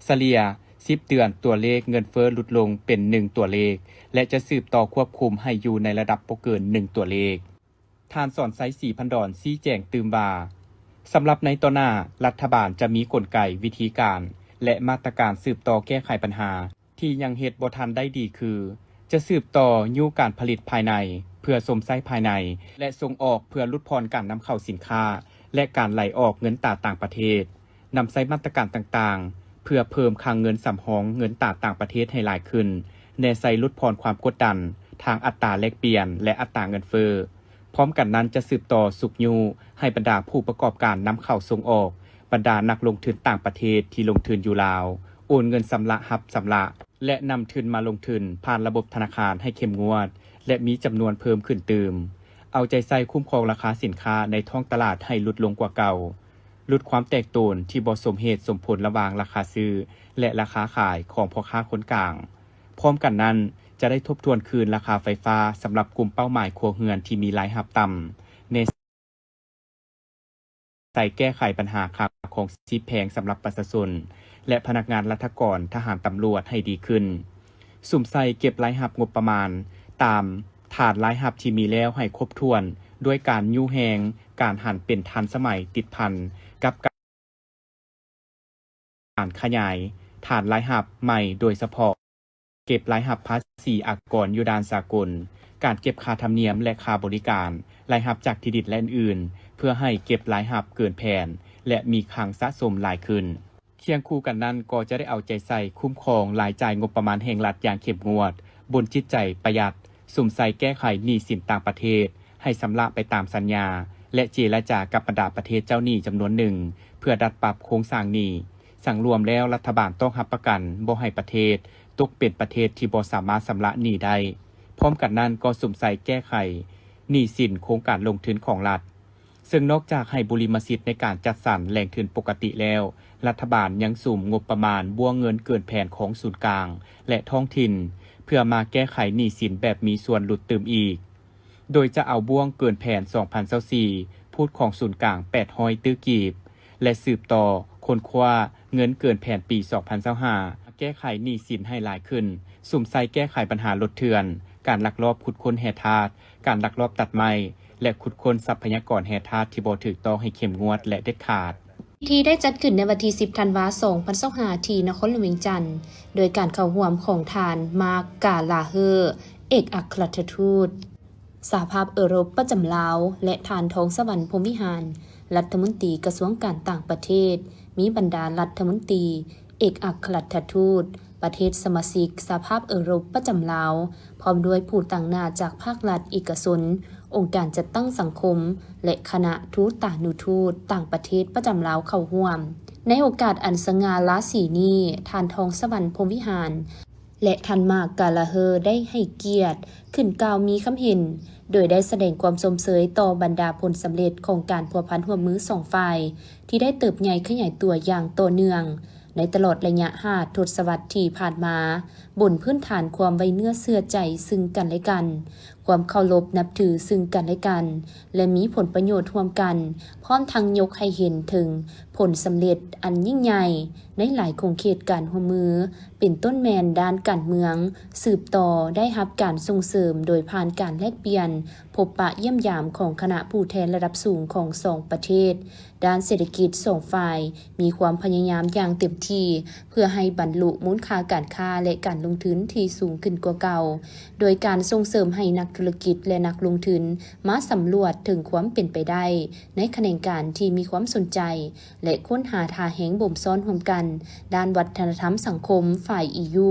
ສະເລ່ຍສິບເດືອນ ຕົວເລກເງິນເຟີ້ຫຼຸດລົງເປັນໜຶ່ງຕົວເລກ ແລະ ຈະສືບຕໍ່ຄວບຄຸມໃຫ້ຢູ່ໃນລະດັບບໍ່ເກີນໜຶ່ງຕົວເລກ. ທ່ານ ສອນໄຊ ສີພັນດອນ ຊີ້ແຈງຕື່ມວ່າ, ສຳລັບໃນຕໍ່ໜ້າ, ລັດຖະບານຈະມີກົນໄກ, ວິທີການ ແລະ ມາດຕະການສືບຕໍ່ແກ້ໄຂບັນຫາທີ່ຍັງເຮັດບໍ່ທັນໄດ້ດີຄື ຈະສືບຕໍ່ຍູ້ການຜະລິດພາຍໃນ ເພື່ອຊົມໃຊ້ພາຍໃນ ແລະ ສົ່ງອອກເພື່ອຫຼຸດຜ່ອນການນຳເຂົ້າສິນຄ້າ ແລະ ການໄຫຼອອກເງິນຕາຕ່າງປະເທດ. ນຳໃຊ້ມາດຕະການຕ່າງໆ ເພື່ອເພີ່ມຄັງເງິນສຳຮອງເງິນຕາຕ່າງປະເທດໃຫ້ຫຼາຍຂຶ້ນ, ແນໃສ່ຫຼຸດຜ່ອນຄວາມກົດດັນທາງອັດຕາແລກປ່ຽນ ແລະ ອັດຕາເງິນເຟີ້. ພ້ອມກັນນັ້ນຈະສືບຕໍ່ຊຸກຍູ້ໃຫ້ບັນດາຜູ້ປະກອບການນຳເຂົ້າສົ່ງອອກ, ບັນດານັກລົງທຶນຕ່າງປະເທດທີ່ລົງທຶນຢູ່ລາວ, ໂອນເງິນຊຳລະຮັບຊຳລະ ແລະ ນຳທຶນມາລົງທຶນຜ່ານລະບົບທະນາຄານໃຫ້ເຂັ້ມງວດ ແລະ ມີຈຳນວນເພີ່ມຂຶ້ນຕື່ມ. ເອົາໃຈໃສ່ຄຸ້ມຄອງລາຄາສິນຄ້າໃນທ້ອງຕະຫຼາດໃຫ້ຫຼຸດລົງກວ່າເກົ່າ. ຫຼຸດຄວາມແຕກໂຕນທີ່ບໍ່ສົມເຫດສົມຜົນລະຫວ່າງລາຄາຊື້ ແລະ ລາຄາຂາຍຂອງພໍ່ຄ້າຄົນກາງ. ພ້ອມກັນນັ້ນ, ຈະໄດ້ທົບທວນຄືນລາຄາໄຟຟ້າສຳລັບກຸ່ມເປົ້າໝາຍຄົວເຮືອນທີ່ມີລາຍຮັບຕ່ຳ, ແນໃສ່ແກ້ໄຂບັນຫາຄ່າຄອງຊີບແພງສຳລັບປະຊາຊົນ ແລະ ພະນັກງານລັດຖະກອນ, ທະຫານ, ຕຳຫຼວດໃຫ້ດີຂຶ້ນ, ສຸມໃສ່ເກັບລາຍຮັບງົບປະມານຕາມຖານລາຍຮັບທີ່ມີແລ້ວໃຫ້ຄົບຖ້ວນ ດ້ວຍການຍູ້ແຮງການຫັນເປັນທັນສະໄໝ ຕິດພັນກັບການ ການຂະຫຍາຍຖານລາຍຮັບໃໝ່, ໂດຍສະເພາະເກັບລາຍຮັບພາສີອາກອນຢູ່ດ່ານສາກົນ, ການເກັບຄ່າທຳນຽມ ແລະ ຄ່າບໍລິການ, ລາຍຮັບຈາກທີ່ດິນ ແລະ ອື່ນໆ ເພື່ອໃຫ້ເກັບລາຍຮັບເກີນແຜນ ແລະ ມີຄັງສະສົມຫຼາຍຂຶ້ນ. ຄຽງຄູ່ກັນນັ້ນ, ກໍຈະໄດ້ເອົາໃຈໃສ່ຄຸ້ມຄອງລາຍຈ່າຍງົບປະມານແຫ່ງລັດຢ່າງເຂັ້ມງວດ, ບົນຈິດໃຈປະຢັດ, ສຸມໃສ່ແກ້ໄຂໜີ້ສິນຕ່າງປະເທດໃຫ້ຊຳລະໄປຕາມສັນຍາ ແລະ ເຈລະຈາກັບບັນດາປະເທດເຈົ້າໜີ້ຈຳນວນໜຶ່ງ ເພື່ອດັດປັບໂຄງສ້າງໜີ້. ສັງລວມແລ້ວ, ລັດຖະບານຕ້ອງຮັບປະກັນບໍ່ໃຫ້ປະເທດຕົກເປັນປະເທດທີ່ບໍ່ສາມາດຊຳລະໜີ້ໄດ້. ພ້ອມກັນນັ້ນ, ກໍສຸມໃສ່ແກ້ໄຂໜີ້ສິນໂຄງການລົງທຶນຂອງລັດ. ເຊິ່ງນອກຈາກໃຫ້ບຸລິມະສິດໃນການຈັດສັນແຫຼ່ງທຶນປົກກະຕິແລ້ວ, ລັດຖະບານຍັງສຸມງົບປະມານບ້ວງເງິນເກີນແຜນຂອງສູນກາງ ແລະ ທ້ອງຖິ່ນ ເພື່ອມາແກ້ໄຂໜີ້ສິນແບບມີສ່ວນຫຼຸດຕື່ມອີກ, ໂດຍຈະເອົາບ້ວງເກີນແຜນສອງພັນຊາວສີ່ ພູດຂອງສູນກາງແປດຮ້ອຍຕື້ກີບ ແລະ ສືບຕໍ່ຄົ້ນຄວ້າເງິນເກີນແຜນປີສອງພັນຊາວຫ້າ ແກ້ໄຂໜີ້ສິນໃຫ້ຫຼາຍຂຶ້ນ, ສຸມໃສ່ແກ້ໄຂບັນຫາລົດເຖື່ອນ, ການລັກລອບຂຸດຄົ້ນແຮ່ທາດ, ການລັກລອບຕັດໄມ້ ແລະ ຂຸດຄົ້ນຊັບພະຍາກອນແຮ່ທາດທີ່ບໍ່ຖືກຕ້ອງໃຫ້ເຂັ້ມງວດ ແລະ ເດັດຂາດ. ພິທີໄດ້ຈັດຂຶ້ນໃນວັນທີສິບ ທັນວາ ສອງພັນຊາວຫ້າ ທີ່ນະຄອນຫຼວງວຽງຈັນ, ໂດຍການເຂົ້າຮ່ວມຂອງທ່ານ ມາກ ກາລາເຮີ ເອກອັກຄະລັດຖະທູດສະຫະພາບເອີຣົບປະຈຳລາວ ແລະ ທ່ານ ທອງສະຫວັນ ພົມວິຫານ ລັດຖະມົນຕີກະຊວງການຕ່າງປະເທດ, ມີບັນດາລັດຖະມົນຕີ, ເອກອັກຄະລັດຖະທູດ, ປະເທດສະມາຊິກສະຫະພາບເອີຣົບປະຈຳລາວ, ພ້ອມດ້ວຍຜູ້ຕາງໜ້າຈາກພາກລັດ, ເອກະຊົນ, ອົງການຈັດຕັ້ງສັງຄົມ ແລະ ຄະນະທູຕານຸທູດຕ່າງປະເທດປະຈຳລາວເຂົ້າຮ່ວມ. ໃນໂອກາດອັນສະຫງ່າລາສີນີ້, ທ່ານ ທອງສະຫວັນ ພົມວິຫານ ແລະ ທ່ານ ມາກ ກາລາເຮີ ໄດ້ໃຫ້ກຽດຂຶ້ນກ່າວມີຄຳເຫັນ, ໂດຍໄດ້ສະແດງຄວາມຊົມເຊີຍຕໍ່ບັນດາຜົນສຳເລັດຂອງການພົວພັນຮ່ວມມືສອງຝ່າຍ ທີ່ໄດ້ເຕີບໃຫຍ່ຂະຫຍາຍຕົວຢ່າງຕໍ່ເນື່ອງໃນຕະຫຼອດໄລຍະຫ້າທົດສະວັດທີ່ຜ່ານມາ, ບົນພື້ນຖານຄວາມໄວ້ເນື້ອເຊື່ອໃຈຊຶ່ງກັນແລະກັນ, ຄວາມເຄົາລົບນັບຖືຊຶ່ງກັນແລະກັນ ແລະ ມີຜົນປະໂຫຍດຮ່ວມກັນ, ພ້ອມທັງຍົກໃຫ້ເຫັນເຖິງຜົນສຳເລັດອັນຍິ່ງໃຫຍ່ໃນຫຼາຍຂົງເຂດການຮ່ວມມື, ເປັນຕົ້ນແມ່ນດ້ານການເມືອງ, ສືບຕໍ່ໄດ້ຮັບການສົ່ງເສີມໂດຍຜ່ານການແລກປ່ຽນ, ພົບປະຢ້ຽມຢາມຂອງຄະນະຜູ້ແທນລະດັບສູງຂອງສອງປະເທດ. ດ້ານເສດຖະກິດ, ສອງຝ່າຍມີຄວາມພະຍາຍາມຢ່າງເຕັມທີ່ ເພື່ອໃຫ້ບັນລຸມູນຄ່າການຄ້າ ແລະ ການລົງທຶນທີ່ສູງຂຶ້ນກວ່າເກົ່າ, ໂດຍການສົ່ງເສີມໃຫ້ນັກທຸລະກິດ ແລະ ນັກລົງທຶນມາສຳຫຼວດເຖິງຄວາມເປັນໄປໄດ້ໃນຂະແໜງການທີ່ມີຄວາມສົນໃຈ ແລະ ຄົ້ນຫາທ່າແຮງບົ່ມຊ້ອນຮ່ວມກັນ. ດ້ານວັດທະນະທຳສັງຄົມ, ຝ່າຍ ອີ ຢູ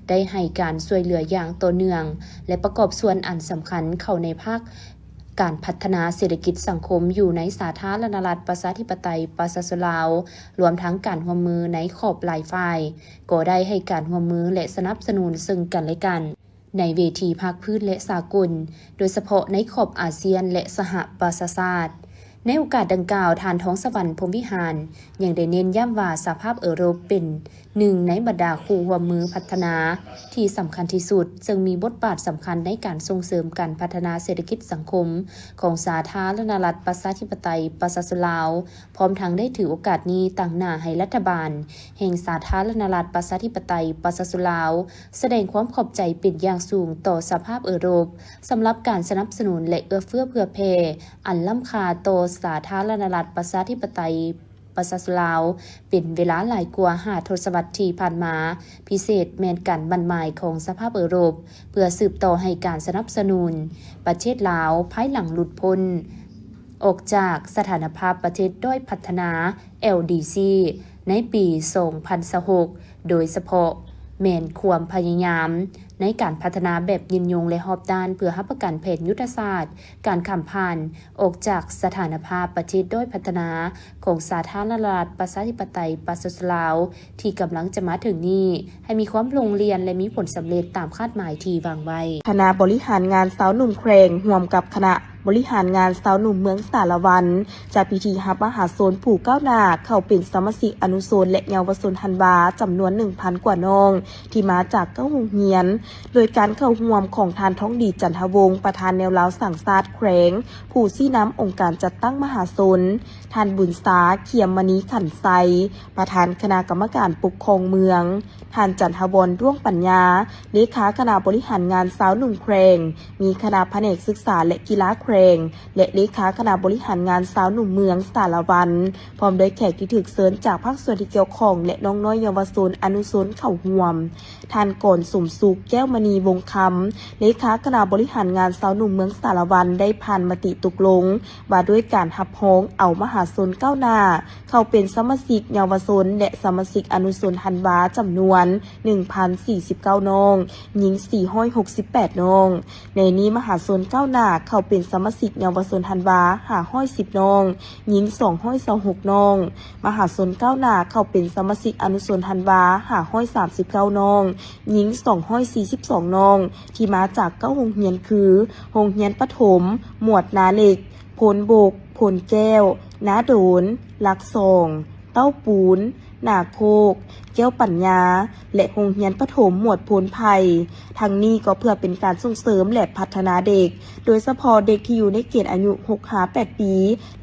ໄດ້ໃຫ້ການຊ່ວຍເຫຼືອຢ່າງຕໍ່ເນື່ອງ ແລະ ປະກອບສ່ວນອັນສຳຄັນເຂົ້າໃນພາກ ການພັດທະນາເສດຖະກິດສັງຄົມຢູ່ໃນສາທາລະນະລັດ ປະຊາທິປະໄຕ ປະຊາຊົນລາວ, ລວມທັງການຮ່ວມມືໃນຂອບຫຼາຍຝ່າຍ ກໍໄດ້ໃຫ້ການຮ່ວມມື ແລະ ສະໜັບສະໜູນເຊິ່ງກັນແລະກັນ ໃນເວທີພາກພື້ນ ແລະ ສາກົນ, ໂດຍສະເພາະໃນຂອບອາຊຽນ ແລະ ສະຫະປະຊາຊາດ. ໃນໂອກາດດັ່ງກ່າວ, ທ່ານ ທອງສະຫວັນ ພົມວິຫານ ຍັງໄດ້ເນັ້ນຢ້ຳວ່າ ສະຫະພາບເອີຣົບເປັນ ໜຶ່ງໃນບັນດາຄູ່ຮ່ວມມືພັດທະນາທີ່ສຳຄັນທີ່ສຸດ, ເຊິ່ງມີບົດບາດສຳຄັນໃນການສົ່ງເສີມການພັດທະນາເສດຖະກິດສັງຄົມຂອງສາທາລະນະລັດ ປະຊາທິປະໄຕ ປະຊາຊົນລາວ, ພ້ອມທັງໄດ້ຖືໂອກາດນີ້ຕາງໜ້າໃຫ້ລັດຖະບານແຫ່ງສາທາລະນະລັດ ປະຊາທິປະໄຕ ປະຊາຊົນລາວ ສະແດງຄວາມຂອບໃຈເປັນຢ່າງສູງຕໍ່ສະຫະພາບເອີຣົບ ສຳລັບການສະໜັບສະໜູນ ແລະ ເອື້ອເຟື້ອເຜື່ອແຜ່ອັນລ້ຳຄ່າຕໍ່ສາທາລະນະລັດ ປະຊາທິປະໄຕ ປະຊາຊົນລາວ ເປັນເວລາຫຼາຍກວ່າຫ້າທົດສະວັດທີ່ຜ່ານມາ, ພິເສດແມ່ນການໝັ້ນໝາຍຂອງສະຫະພາບເອີຣົບ ເພື່ອສືບຕໍ່ໃຫ້ການສະໜັບສະໜູນປະເທດລາວ ພາຍຫຼັງຫຼຸດພົ້ນອອກຈາກສະຖານະພາບປະເທດດ້ອຍພັດທະນາ ແອລດີຊີ ໃນປີສອງພັນຊາວຫົກ, ໂດຍສະເພາະແມ່ນຄວາມພະຍາຍາມໃນການພັດທະນາແບບຍືນຍົງ ແລະ ຮອບດ້ານ ເພື່ອຮັບປະກັນແຜນຍຸດທະສາດການຂ້າມຜ່ານ ອອກຈາກສະຖານະພາບປະເທດດ້ອຍພັດທະນາຂອງສາທາລະນະລັດ ປະຊາທິປະໄຕ ປະຊາຊົນລາວ ທີ່ກຳລັງຈະມາເຖິງນີ້ ໃຫ້ມີຄວາມລົງລຽນ ແລະ ມີຜົນສຳເລັດຕາມຄາດໝາຍທີ່ວາງໄວ້. ຄະນະບໍລິຫານງານຊາວໜຸ່ມແຂວງ ຮ່ວມກັບຄະນະ ບໍລິຫານງານຊາວໜຸ່ມເມືອງສາລະວັນ ຈັດພິທີຮັບມະຫາຊົນຜູ້ກ້າວໜ້າເຂົ້າເປັນສະມາຊິກອະນຸຊົນ ແລະ ເຍົາວະຊົນທັນວາ ຈຳນວນໜຶ່ງພັນກວ່ານ້ອງ ທີ່ມາຈາກເກົ້າໂຮງຮຽນ, ໂດຍການເຂົ້າຮ່ວມຂອງທ່ານ ທອງດີ ຈັນທະວົງ ປະທານແນວລາວສ້າງຊາດແຂວງ, ຜູ້ຊີ້ນຳອົງການຈັດຕັ້ງມະຫາຊົນ, ທ່ານ ບຸນຊາ ເຂຍມມະນີ ຂັນໄຊ ປະທານຄະນະກຳມະການປົກຄອງເມືອງ, ທ່ານ ຈັນທະວອນ ດ້ວງປັນຍາ ເລຂາຄະນະບໍລິຫານງານຊາວໜຸ່ມແຂວງ, ມີຄະນະພະແນກສຶກສາ ແລະ ກິລາແຂວງ ແລະ ເລຂາຄະນະບໍລິຫານງານຊາວໜຸ່ມເມືອງສາລະວັນ, ພ້ອມດ້ວຍແຂກທີ່ຖືກເຊີນຈາກພາກສ່ວນທີ່ກ່ຽວຂ້ອງ ແລະ ນ້ອງນ້ອຍເຍົາວະຊົນອະນຸຊົນເຂົ້າຮ່ວມ. ທ່ານ ກອນ ສົມສຸກ ແກ້ວມະນີວົງຄຳ ເລຂາຄະນະບໍລິຫານງານຊາວໜຸ່ມເມືອງສາລະວັນ ໄດ້ຜ່ານມະຕິຕົກລົງວ່າດ້ວຍການຮັບຮອງເອົາມະຫາຊົນກ້າວໜ້າ ເຂົ້າເປັນສະມາຊິກເຍົາວະຊົນ ແລະ ສະມາຊິກອະນຸຊົນທັນວາ ຈຳນວນໜຶ່ງພັນສີ່ສິບເກົ້ານ້ອງ, ຍິງສີ່ຮ້ອຍຫົກສິບແປດນ້ອງ. ໃນນີ້ມະຫາຊົນກ້າວໜ້າເຂົ້າເປັນສະມາຊິກເຍົາວະຊົນທັນວາ ຫ້າຮ້ອຍສິບນ້ອງ, ຍິງສອງຮ້ອຍຊາວຫົກນ້ອງ. ມະຫາຊົນກ້າວໜ້າເຂົ້າເປັນສະມາຊິກອະນຸຊົນທັນວາ ຫ້າຮ້ອຍສາມສິບເກົ້ານ້ອງ, ຍິງສອງຮ້ອຍສີ່ສິບສອງນ້ອງ ທີ່ມາຈາກເກົ້າໂຮງຮຽນຄື ໂຮງຮຽນປະຖົມ ໝວດນາເຫຼັກ, ໂພນບົກ, ໂພນແກ້ວ, ນາໂດນ, ຫຼັກສອງ, ເຕົ້າປູນ, ນາໂຄກ, ແກ້ວປັນຍາ ແລະ ໂຮງຮຽນປະຖົມ ໝວດໂພນໄຜ່. ທັງນີ້ກໍເພື່ອເປັນການສົ່ງເສີມ ແລະ ພັດທະນາເດັກ, ໂດຍສະເພາະເດັກທີ່ຢູ່ໃນເກນອາຍຸຫົກຫາແປດປີ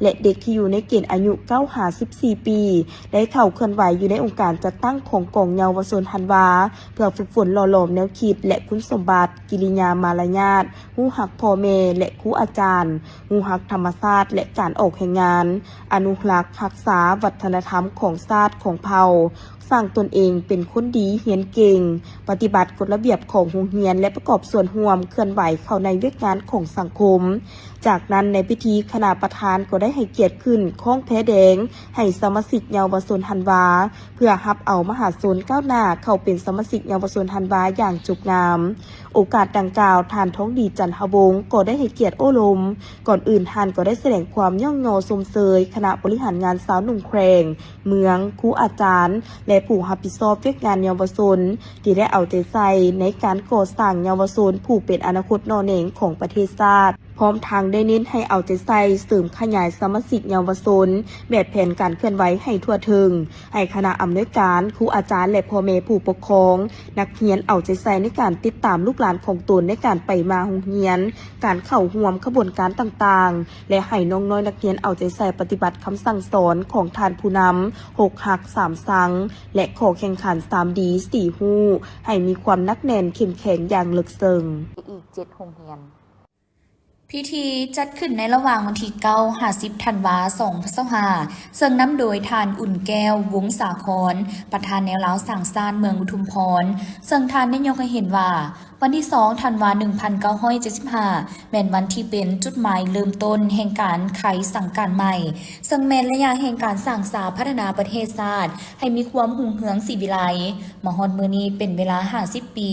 ແລະ ເດັກທີ່ຢູ່ໃນເກນອາຍຸເກົ້າຫາສິບສີ່ປີ ໄດ້ເຂົ້າເຄື່ອນໄຫວຢູ່ໃນອົງການຈັດຕັ້ງຂອງກອງເຍົາວະຊົນທັນວາ ເພື່ອຝຶກຝົນຫຼໍ່ຫຼອມແນວຄິດ ແລະ ຄຸນສົມບັດ, ກິລິຍາມາລະຍາດ, ຮູ້ຮັກພໍ່ແມ່ ແລະ ຄູອາຈານ, ຮູ້ຮັກທຳມະຊາດ ແລະ ການອອກແຮງງານ, ອະນຸຮັກຮັກສາວັດທະນະທຳຂອງຊາດຂອງເຜົ່າ, ສ້າງຕົນເອງເປັນຄົນດີຮຽນເກັ່ງ, ປະຕິບັດກົດລະບຽບຂອງໂຮງຮຽນ ແລະ ປະກອບສ່ວນຮ່ວມເຄື່ອນໄຫວເຂົ້າໃນວຽກງານຂອງສັງຄົມ. ຈາກນັ້ນໃນພິທີ ຄະນະປະທານກໍໄດ້ໃຫ້ກຽດຂຶ້ນຄ້ອງແພແດງໃຫ້ສະມາຊິກເຍົາວະຊົນທັນວາ ເພື່ອຮັບເອົາມະຫາຊົນກ້າວໜ້າເຂົ້າເປັນສະມາຊິກເຍົາວະຊົນທັນວາຢ່າງຈົບງາມ. ໂອກາດດັ່ງກ່າວ ທ່ານ ທອງດີ ຈັນທະວົງ ກໍໄດ້ໃຫ້ກຽດໂອ້ລົມ. ກ່ອນອື່ນທ່ານກໍໄດ້ສະແດງຄວາມຍ້ອງຍໍຊົມເຊີຍຄະນະບໍລິຫານງານຊາວໜຸ່ມແຂວງ, ເມືອງ, ຄູອາຈານ ແລະ ຜູ້ຮັບຜິດຊອບວຽກງານເຍົາວະຊົນ ທີ່ໄດ້ເອົາໃຈໃສ່ໃນການກໍ່ສ້າງເຍົາວະຊົນຜູ້ເປັນອະນາຄົດໜໍ່ແໜງຂອງປະເທດຊາດ. ພ້ອມທັງໄດ້ເນັ້ນໃຫ້ເອົາໃຈໃສ່ເສີມຂະຫຍາຍສະມາຊິກເຍົາວະຊົນແບບແຜນການເຄື່ອນໄຫວໃຫ້ທົ່ວເຖິງ, ໃຫ້ຄະນະອຳນວຍການ, ຄູອາຈານ ແລະ ພໍ່ແມ່ຜູ້ປົກຄອງ, ນັກຮຽນເອົາໃຈໃສ່ໃນການຕິດຕາມລູກຫຼານຂອງຕົນໃນການໄປມາໂຮງຮຽນ, ການເຂົ້າຮ່ວມຂະບວນການຕ່າງໆ ແລະ ໃຫ້ນ້ອງນ້ອຍນັກຮຽນເອົາໃຈໃສ່ປະຕິບັດຄຳສັ່ງສອນຂອງທ່ານຜູ້ນຳ, ຫົກຮັກສາມຊັງ ແລະ ຂໍ້ແຂ່ງຂັນສາມດີສີ່ຮູ້ ໃຫ້ມີຄວາມໜັກແໜ້ນເຂັ້ມແຂງຢ່າງເລິກເຊິ່ງ. ອີກເຈັດໂຮງຮຽນ. ພິທີຈັດຂຶ້ນໃນລະຫວ່າງວັນທີເກົ້າຫາສິບທັນວາ ສອງພັນຊາວຫ້າ ເຊິ່ງນຳໂດຍທ່ານ ອຸ່ນແກ້ວ ວົງສາຄອນ ປະທານແນວລາວສ້າງຊາດເມືອງອຸທຸມພອນ, ເຊິ່ງທ່ານໄດ້ຍົກໃຫ້ເຫັນວ່າ ວັນທີສອງທັນວາ ໜຶ່ງພັນເກົ້າຮ້ອຍເຈັດສິບຫ້າ ແມ່ນວັນທີ່ເປັນຈຸດໝາຍເລີ່ມຕົ້ນແຫ່ງການໄຂສັງການໃໝ່, ເຊິ່ງແມ່ນໄລຍະແຫ່ງການສ້າງສາພັດທະນາປະເທດຊາດໃຫ້ມີຄວາມຮຸ່ງເຮືອງສີວິໄລ ມາຮອດມື້ນີ້ເປັນເວລາຫ້າສິບປີ.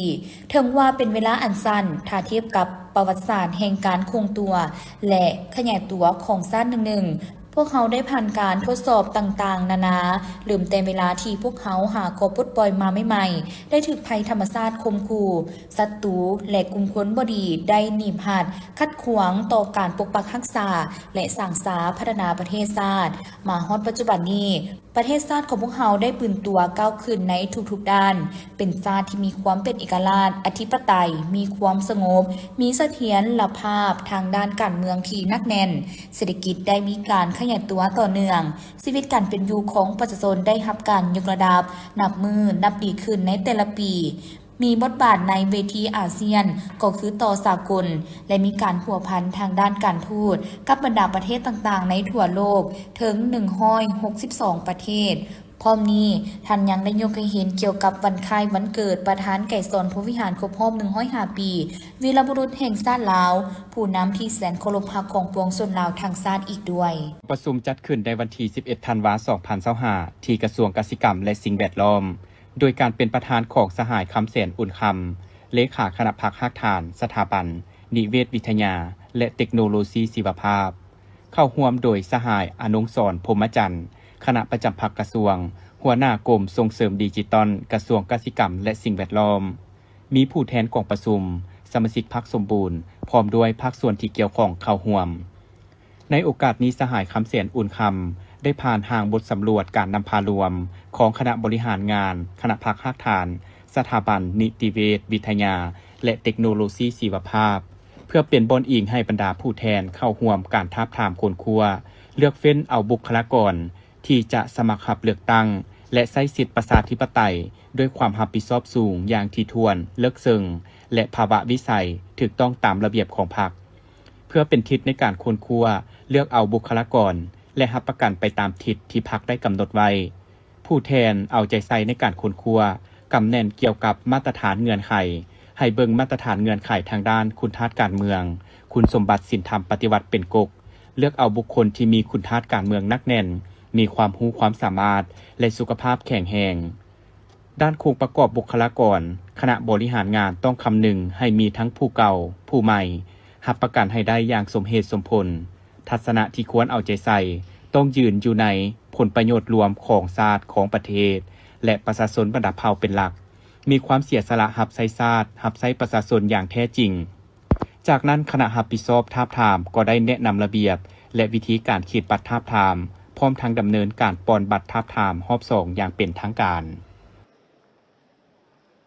ເຖິງວ່າເປັນເວລາອັນສັ້ນ ຖ້າທຽບກັບປະຫວັດສາດແຫ່ງການຄົງຕົວ ແລະ ຂະຫຍາຍຕົວຂອງຊາດໜຶ່ງໆ, ພວກເຮົາໄດ້ຜ່ານການທົດສອບຕ່າງໆນານາ, ເລີ່ມແຕ່ເວລາທີ່ພວກເຮົາຫາກໍປົດປ່ອຍມາໃໝ່ໆ, ໄດ້ຖືກໄພທຳມະຊາດຂົ່ມຂູ່, ສັດຕູ ແລະ ກຸ່ມຄົນບໍ່ດີໄດ້ໜີບຮັດ, ຂັດຂວາງຕໍ່ການປົກປັກຮັກສາ ແລະ ສ້າງສາພັດທະນາປະເທດຊາດ. ມາຮອດປັດຈຸບັນນີ້, ປະເທດຊາດຂອງພວກເຮົາໄດ້ຟື້ນຕົວກ້າວຂຶ້ນໃນທຸກໆດ້ານ, ເປັນຊາດທີ່ມີຄວາມເປັນເອກະລາດ, ອະທິປະໄຕ, ມີຄວາມສະຫງົບ, ມີສະຖຽນລະພາບທາງດ້ານການເມືອງທີ່ໜັກແໜ້ນ, ເສດຖະກິດໄດ້ມີການຂະຫຍາຍຕົວຕໍ່ເນື່ອງ, ຊີວິດການເປັນຢູ່ຂອງປະຊາຊົນໄດ້ຮັບການຍົກລະດັບນັບມື້ນັບດີຂຶ້ນໃນແຕ່ລະປີ. ມີບົດບາດໃນເວທີອາຊຽນກໍຄືຕໍ່ສາກົນ ແລະ ມີການພົວພັນທາງດ້ານການທູດກັບບັນດາປະເທດຕ່າງໆໃນທົ່ວໂລກເຖິງໜຶ່ງຮ້ອຍຫົກສິບສອງປະເທດ. ພ້ອມນີ້, ທ່ານຍັງໄດ້ຍົກໃຫ້ເຫັນກ່ຽວກັບວັນຄ້າຍວັນເກີດປະທານໄກສອນ ພົມວິຫານ ຄົບຮອບໜຶ່ງຮ້ອຍຫ້າປີ, ວີລະບຸລຸດແຫ່ງຊາດລາວ, ຜູ້ນຳທີ່ແສນເຄົາລົບຮັກຂອງປວງຊົນລາວທັງຊາດອີກດ້ວຍ. ປະຊຸມຈັດຂຶ້ນໃນວັນທີສິບເອັດທັນວາ ສອງພັນຊາວຫ້າ ທີ່ກະຊວງກະສິກຳ ແລະ ສິ່ງແວດລ້ອມ. ໂດຍການເປັນປະທານຂອງສະຫາຍ ຄຳແສນ ອຸ່ນຄຳ ເລຂາຄະນະພັກຮາກຖານ ສະຖາບັນນິເວດວິທະຍາ ແລະ ເຕັກໂນໂລຊີຊີວະພາບ, ເຂົ້າຮ່ວມໂດຍສະຫາຍ ອະນົງສອນ ພົມມະຈັນ ຄະນະປະຈຳພັກກະຊວງ, ຫົວໜ້າກົມສົ່ງເສີມດິຈິຕອນ ກະຊວງກະສິກຳ ແລະ ສິ່ງແວດລ້ອມ, ມີຜູ້ແທນກອງປະຊຸມ, ສະມາຊິກພັກສົມບູນ, ພ້ອມດ້ວຍພາກສ່ວນທີ່ກ່ຽວຂ້ອງເຂົ້າຮ່ວມ. ໃນໂອກາດນີ້ ສະຫາຍ ຄຳແສນ ອຸ່ນຄຳ ໄດ້ຜ່ານຮ່າງບົດສຳຫຼວດການນຳພາລວມຂອງຄະນະບໍລິຫານງານ ຄະນະພັກຮາກຖານ ສະຖາບັນນິຕິເວດວິທະຍາ ແລະ ເຕັກໂນໂລຊີຊີວະພາບ ເພື່ອເປັນບ່ອນອີງໃຫ້ບັນດາຜູ້ແທນເຂົ້າຮ່ວມການທາບທາມຄົ້ນຄວ້າ ເລືອກເຟ້ນເອົາບຸກຄະລາກອນທີ່ຈະສະໝັກຮັບເລືອກຕັ້ງ ແລະ ໃຊ້ສິດປະຊາທິປະໄຕດ້ວຍຄວາມຮັບຜິດຊອບສູງຢ່າງຖີ່ຖ້ວນ, ເລິກເຊິ່ງ ແລະ ພາວະວິໄສຖືກຕ້ອງຕາມລະບຽບຂອງພັກ. ເພື່ອເປັນທິດໃນການຄົ້ນຄວ້າ, ເລືອກເອົາບຸກຄະລາກອນ ແລະ ຮັບປະກັນໄປຕາມທິດທີ່ພັກໄດ້ກຳນົດໄວ້. ຜູ້ແທນເອົາໃຈໃສ່ໃນການຄົ້ນຄວ້າ, ກຳແໜ້ນກ່ຽວກັບມາດຕະຖານເງື່ອນໄຂ, ໃຫ້ເບິ່ງມາດຕະຖານເງື່ອນໄຂທາງດ້ານຄຸນທາດການເມືອງ, ຄຸນສົມບັດສິນທຳປະຕິວັດເປັນກົກ, ເລືອກເອົາບຸກຄົນທີ່ມີຄຸນທາດການເມືອງໜັກແໜ້ນ, ມີຄວາມຮູ້ຄວາມສາມາດ ແລະ ສຸຂະພາບແຂງແຮງ. ດ້ານໂຄງປະກອບບຸກຄະລາກອນ, ຄະນະບໍລິຫານງານຕ້ອງຄຳນຶງໃຫ້ມີທັງຜູ້ເກົ່າ, ຜູ້ໃໝ່, ຮັບປະກັນໃຫ້ໄດ້ຢ່າງສົມເຫດສົມຜົນ. ທັດສະນະທີ່ຄວນເອົາໃຈໃສ່ ຕ້ອງຢືນຢູ່ໃນຜົນປະໂຫຍດລວມຂອງຊາດ, ຂອງປະເທດ ແລະ ປະຊາຊົນບັນດາເຜົ່າເປັນຫຼັກ, ມີຄວາມເສຍສະຫຼະຮັບໃຊ້ຊາດ, ຮັບໃຊ້ປະຊາຊົນຢ່າງແທ້ຈິງ. ຈາກນັ້ນ, ຄະນະຮັບຜິດຊອບທາບທາມກໍໄດ້ແນະນຳລະບຽບ ແລະ ວິທີການຂີດບັດທາບທາມ, ພ້ອມທັງດຳເນີນການປ່ອນບັດທາບທາມຮອບສອງຢ່າງເປັນທາງການ.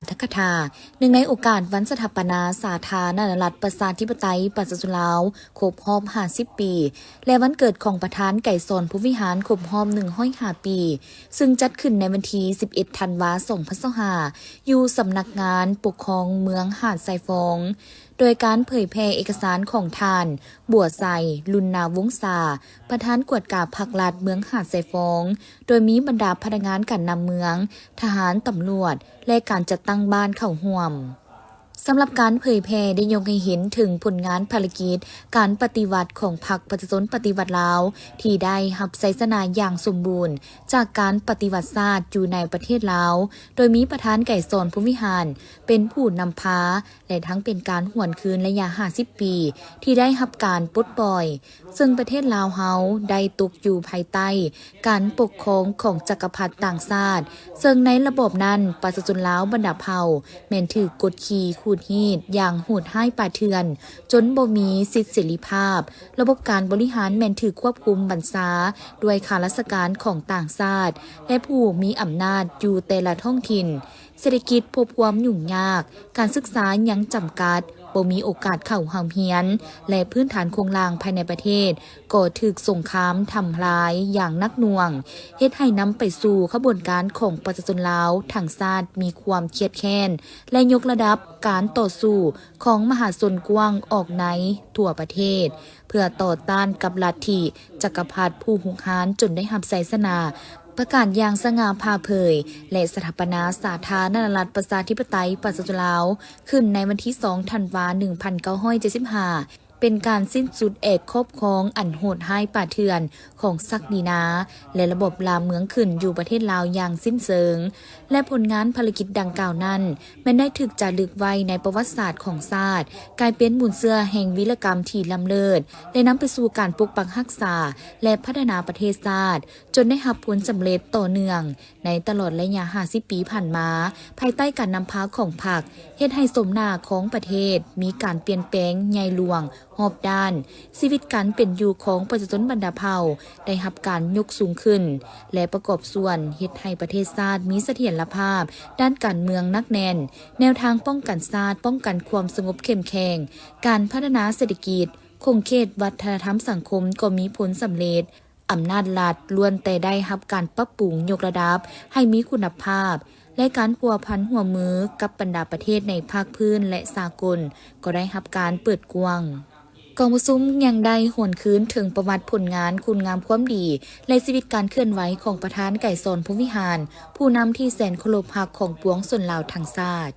ອັດຖະກະຖາ ເນື່ອງໃນໂອກາດວັນສະຖາປະນາສາທາລະນະລັດ ປະຊາທິປະໄຕ ປະຊາຊົນລາວ ຄົບຮອບຫ້າສິບປີ ແລະ ວັນເກີດຂອງປະທານໄກສອນ ພົມວິຫານ ຄົບຮອບໜຶ່ງຮ້ອຍຫ້າປີ ຊຶ່ງຈັດຂຶ້ນໃນວັນທີສິບເອັດ ທັນວາ ສອງພັນຊາວຫ້າ ຢູ່ສຳນັກງານປົກຄອງເມືອງຫາດຊາຍຟອງ ໂດຍການເຜີຍແຜ່ເອກະສານຂອງທ່ານ ບົວໄຊ ລຸນນາວົງສາ ປະທານກວດກາພັກລັດເມືອງຫາດຊາຍຟອງ ໂດຍມີບັນດາພະນັກງານການນຳເມືອງ, ທະຫານ, ຕຳຫຼວດ ແລະ ການຈັດຕັ້ງບ້ານເຂົ້າຮ່ວມ. ສຳລັບການເຜີຍແຜ່ໄດ້ຍົກໃຫ້ເຫັນເຖິງຜົນງານພາລະກິດການປະຕິວັດຂອງພັກປະຊາຊົນປະຕິວັດລາວ ທີ່ໄດ້ຮັບໄຊຊະນະຢ່າງສົມບູນຈາກການປະຕິວັດຊາດຢູ່ໃນປະເທດລາວ, ໂດຍມີປະທານໄກສອນ ພົມວິຫານ ເປັນຜູ້ນຳພາ ແລະ ທັງເປັນການຫວນຄືນໄລຍະຫ້າສິບປີທີ່ໄດ້ຮັບການປົດປ່ອຍ, ເຊິ່ງປະເທດລາວເຮົາໄດ້ຕົກຢູ່ພາຍໃຕ້ການປົກຄອງຂອງຈັກກະພັດຕ່າງຊາດ, ເຊິ່ງໃນລະບອບນັ້ນ ປະຊາຊົນລາວບັນດາເຜົ່າແມ່ນຖືກກົດຂີ່ຂູດຮີດຢ່າງໂຫດຮ້າຍປ່າເຖື່ອນ, ຈົນບໍ່ມີສິດເສລີພາບ, ລະບົບການບໍລິຫານແມ່ນຖືກຄວບຄຸມບັນຊາດ້ວຍຂ້າລາຊະການຂອງຕ່າງຊາດ ແລະ ຜູ້ມີອຳນາດຢູ່ແຕ່ລະທ້ອງຖິ່ນ. ເສດຖະກິດພົບຄວາມຫຍຸ້ງຍາກ, ການສຶກສາຍັງຈຳກັດ, ບໍ່ມີໂອກາດເຂົ້າຮ່ຳຮຽນ ແລະ ພື້ນຖານໂຄງລ່າງພາຍໃນປະເທດກໍຖືກສົງຄາມທຳລາຍຢ່າງໜັກໜ່ວງ, ເຮັດໃຫ້ນຳໄປສູ່ຂະບວນການຂອງປະຊາຊົນລາວທັງຊາດມີຄວາມຄຽດແຄ້ນ ແລະ ຍົກລະດັບການຕໍ່ສູ້ຂອງມະຫາຊົນກວ້າງອອກໃນທົ່ວປະເທດ ເພື່ອຕໍ່ຕ້ານກັບລັດທິຈັກກະພັດຜູ້ຮຸກຮານ ຈົນໄດ້ຮັບໄຊຊະນະ. ປະກາດຢ່າງສະຫງ່າຜ່າເຜີຍ ແລະ ສະຖາປະນາສາທາລະນະລັດ ປະຊາທິປະໄຕ ປະຊາຊົນລາວ ຂຶ້ນໃນວັນທີສອງ ທັນວາ ໜຶ່ງພັນເກົ້າຮ້ອຍເຈັດສິບຫ້າ ເປັນການສິ້ນສຸດແອກຄອບຄອງອັນໂຫດຮ້າຍປ່າເຖື່ອນຂອງສັກດີນາ ແລະ ລະບອບລ່າເມືອງຂຶ້ນຢູ່ປະເທດລາວຢ່າງສິ້ນເຊີງ ແລະ ຜົນງານພາລະກິດດັ່ງກ່າວນັ້ນ ແມ່ນໄດ້ຖືກຈາລຶກໄວ້ໃນປະຫວັດສາດຂອງຊາດ, ກາຍເປັນມູນເຊື້ອແຫ່ງວີລະກຳທີ່ລ້ຳເລີດ ແລະ ນຳໄປສູ່ການປົກປັກຮັກສາ ແລະ ພັດທະນາປະເທດຊາດ ຈົນໄດ້ຮັບຜົນສຳເລັດຕໍ່ເນື່ອງໃນຕະຫຼອດໄລຍະຫ້າສິບປີຜ່ານມາ, ພາຍໃຕ້ການນຳພາຂອງພັກ, ເຮັດໃຫ້ໂສມໜ້າຂອງປະເທດມີການປ່ຽນແປງໃຫຍ່ຫຼວງຮອບດ້ານ, ຊີວິດການເປັນຢູ່ຂອງປະຊາຊົນບັນດາເຜົ່າໄດ້ຮັບການຍົກສູງຂຶ້ນ ແລະ ປະກອບສ່ວນເຮັດໃຫ້ປະເທດຊາດມີສະຖຽນລະພາບດ້ານການເມືອງໜັກແໜ້ນ, ແນວທາງປ້ອງກັນຊາດ, ປ້ອງກັນຄວາມສະຫງົບເຂັ້ມແຂງ, ການພັດທະນາເສດຖະກິດ, ຂົງເຂດວັດທະນະທຳສັງຄົມກໍມີຜົນສຳເລັດ. ອຳນາດລັດລ້ວນແຕ່ໄດ້ຮັບການປັບປຸງຍົກລະດັບໃຫ້ມີຄຸນນະພາບ ແລະ ການພົວພັນຮ່ວມມືກັບບັນດາປະເທດໃນພາກພື້ນ ແລະ ສາກົນກໍໄດ້ຮັບການເປີດກວ້າງ. ກອງປະຊຸມຍັງໄດ້ຫວນຄືນເຖິງປະຫວັດ, ຜົນງານ, ຄຸນງາມຄວາມດີ ແລະ ຊີວິດການເຄື່ອນໄຫວຂອງປະທານໄກສອນ ພົມວິຫານ, ຜູ້ນຳທີ່ແສນເຄົາລົບຮັກຂອງປວງຊົນລາວທັງຊາດ.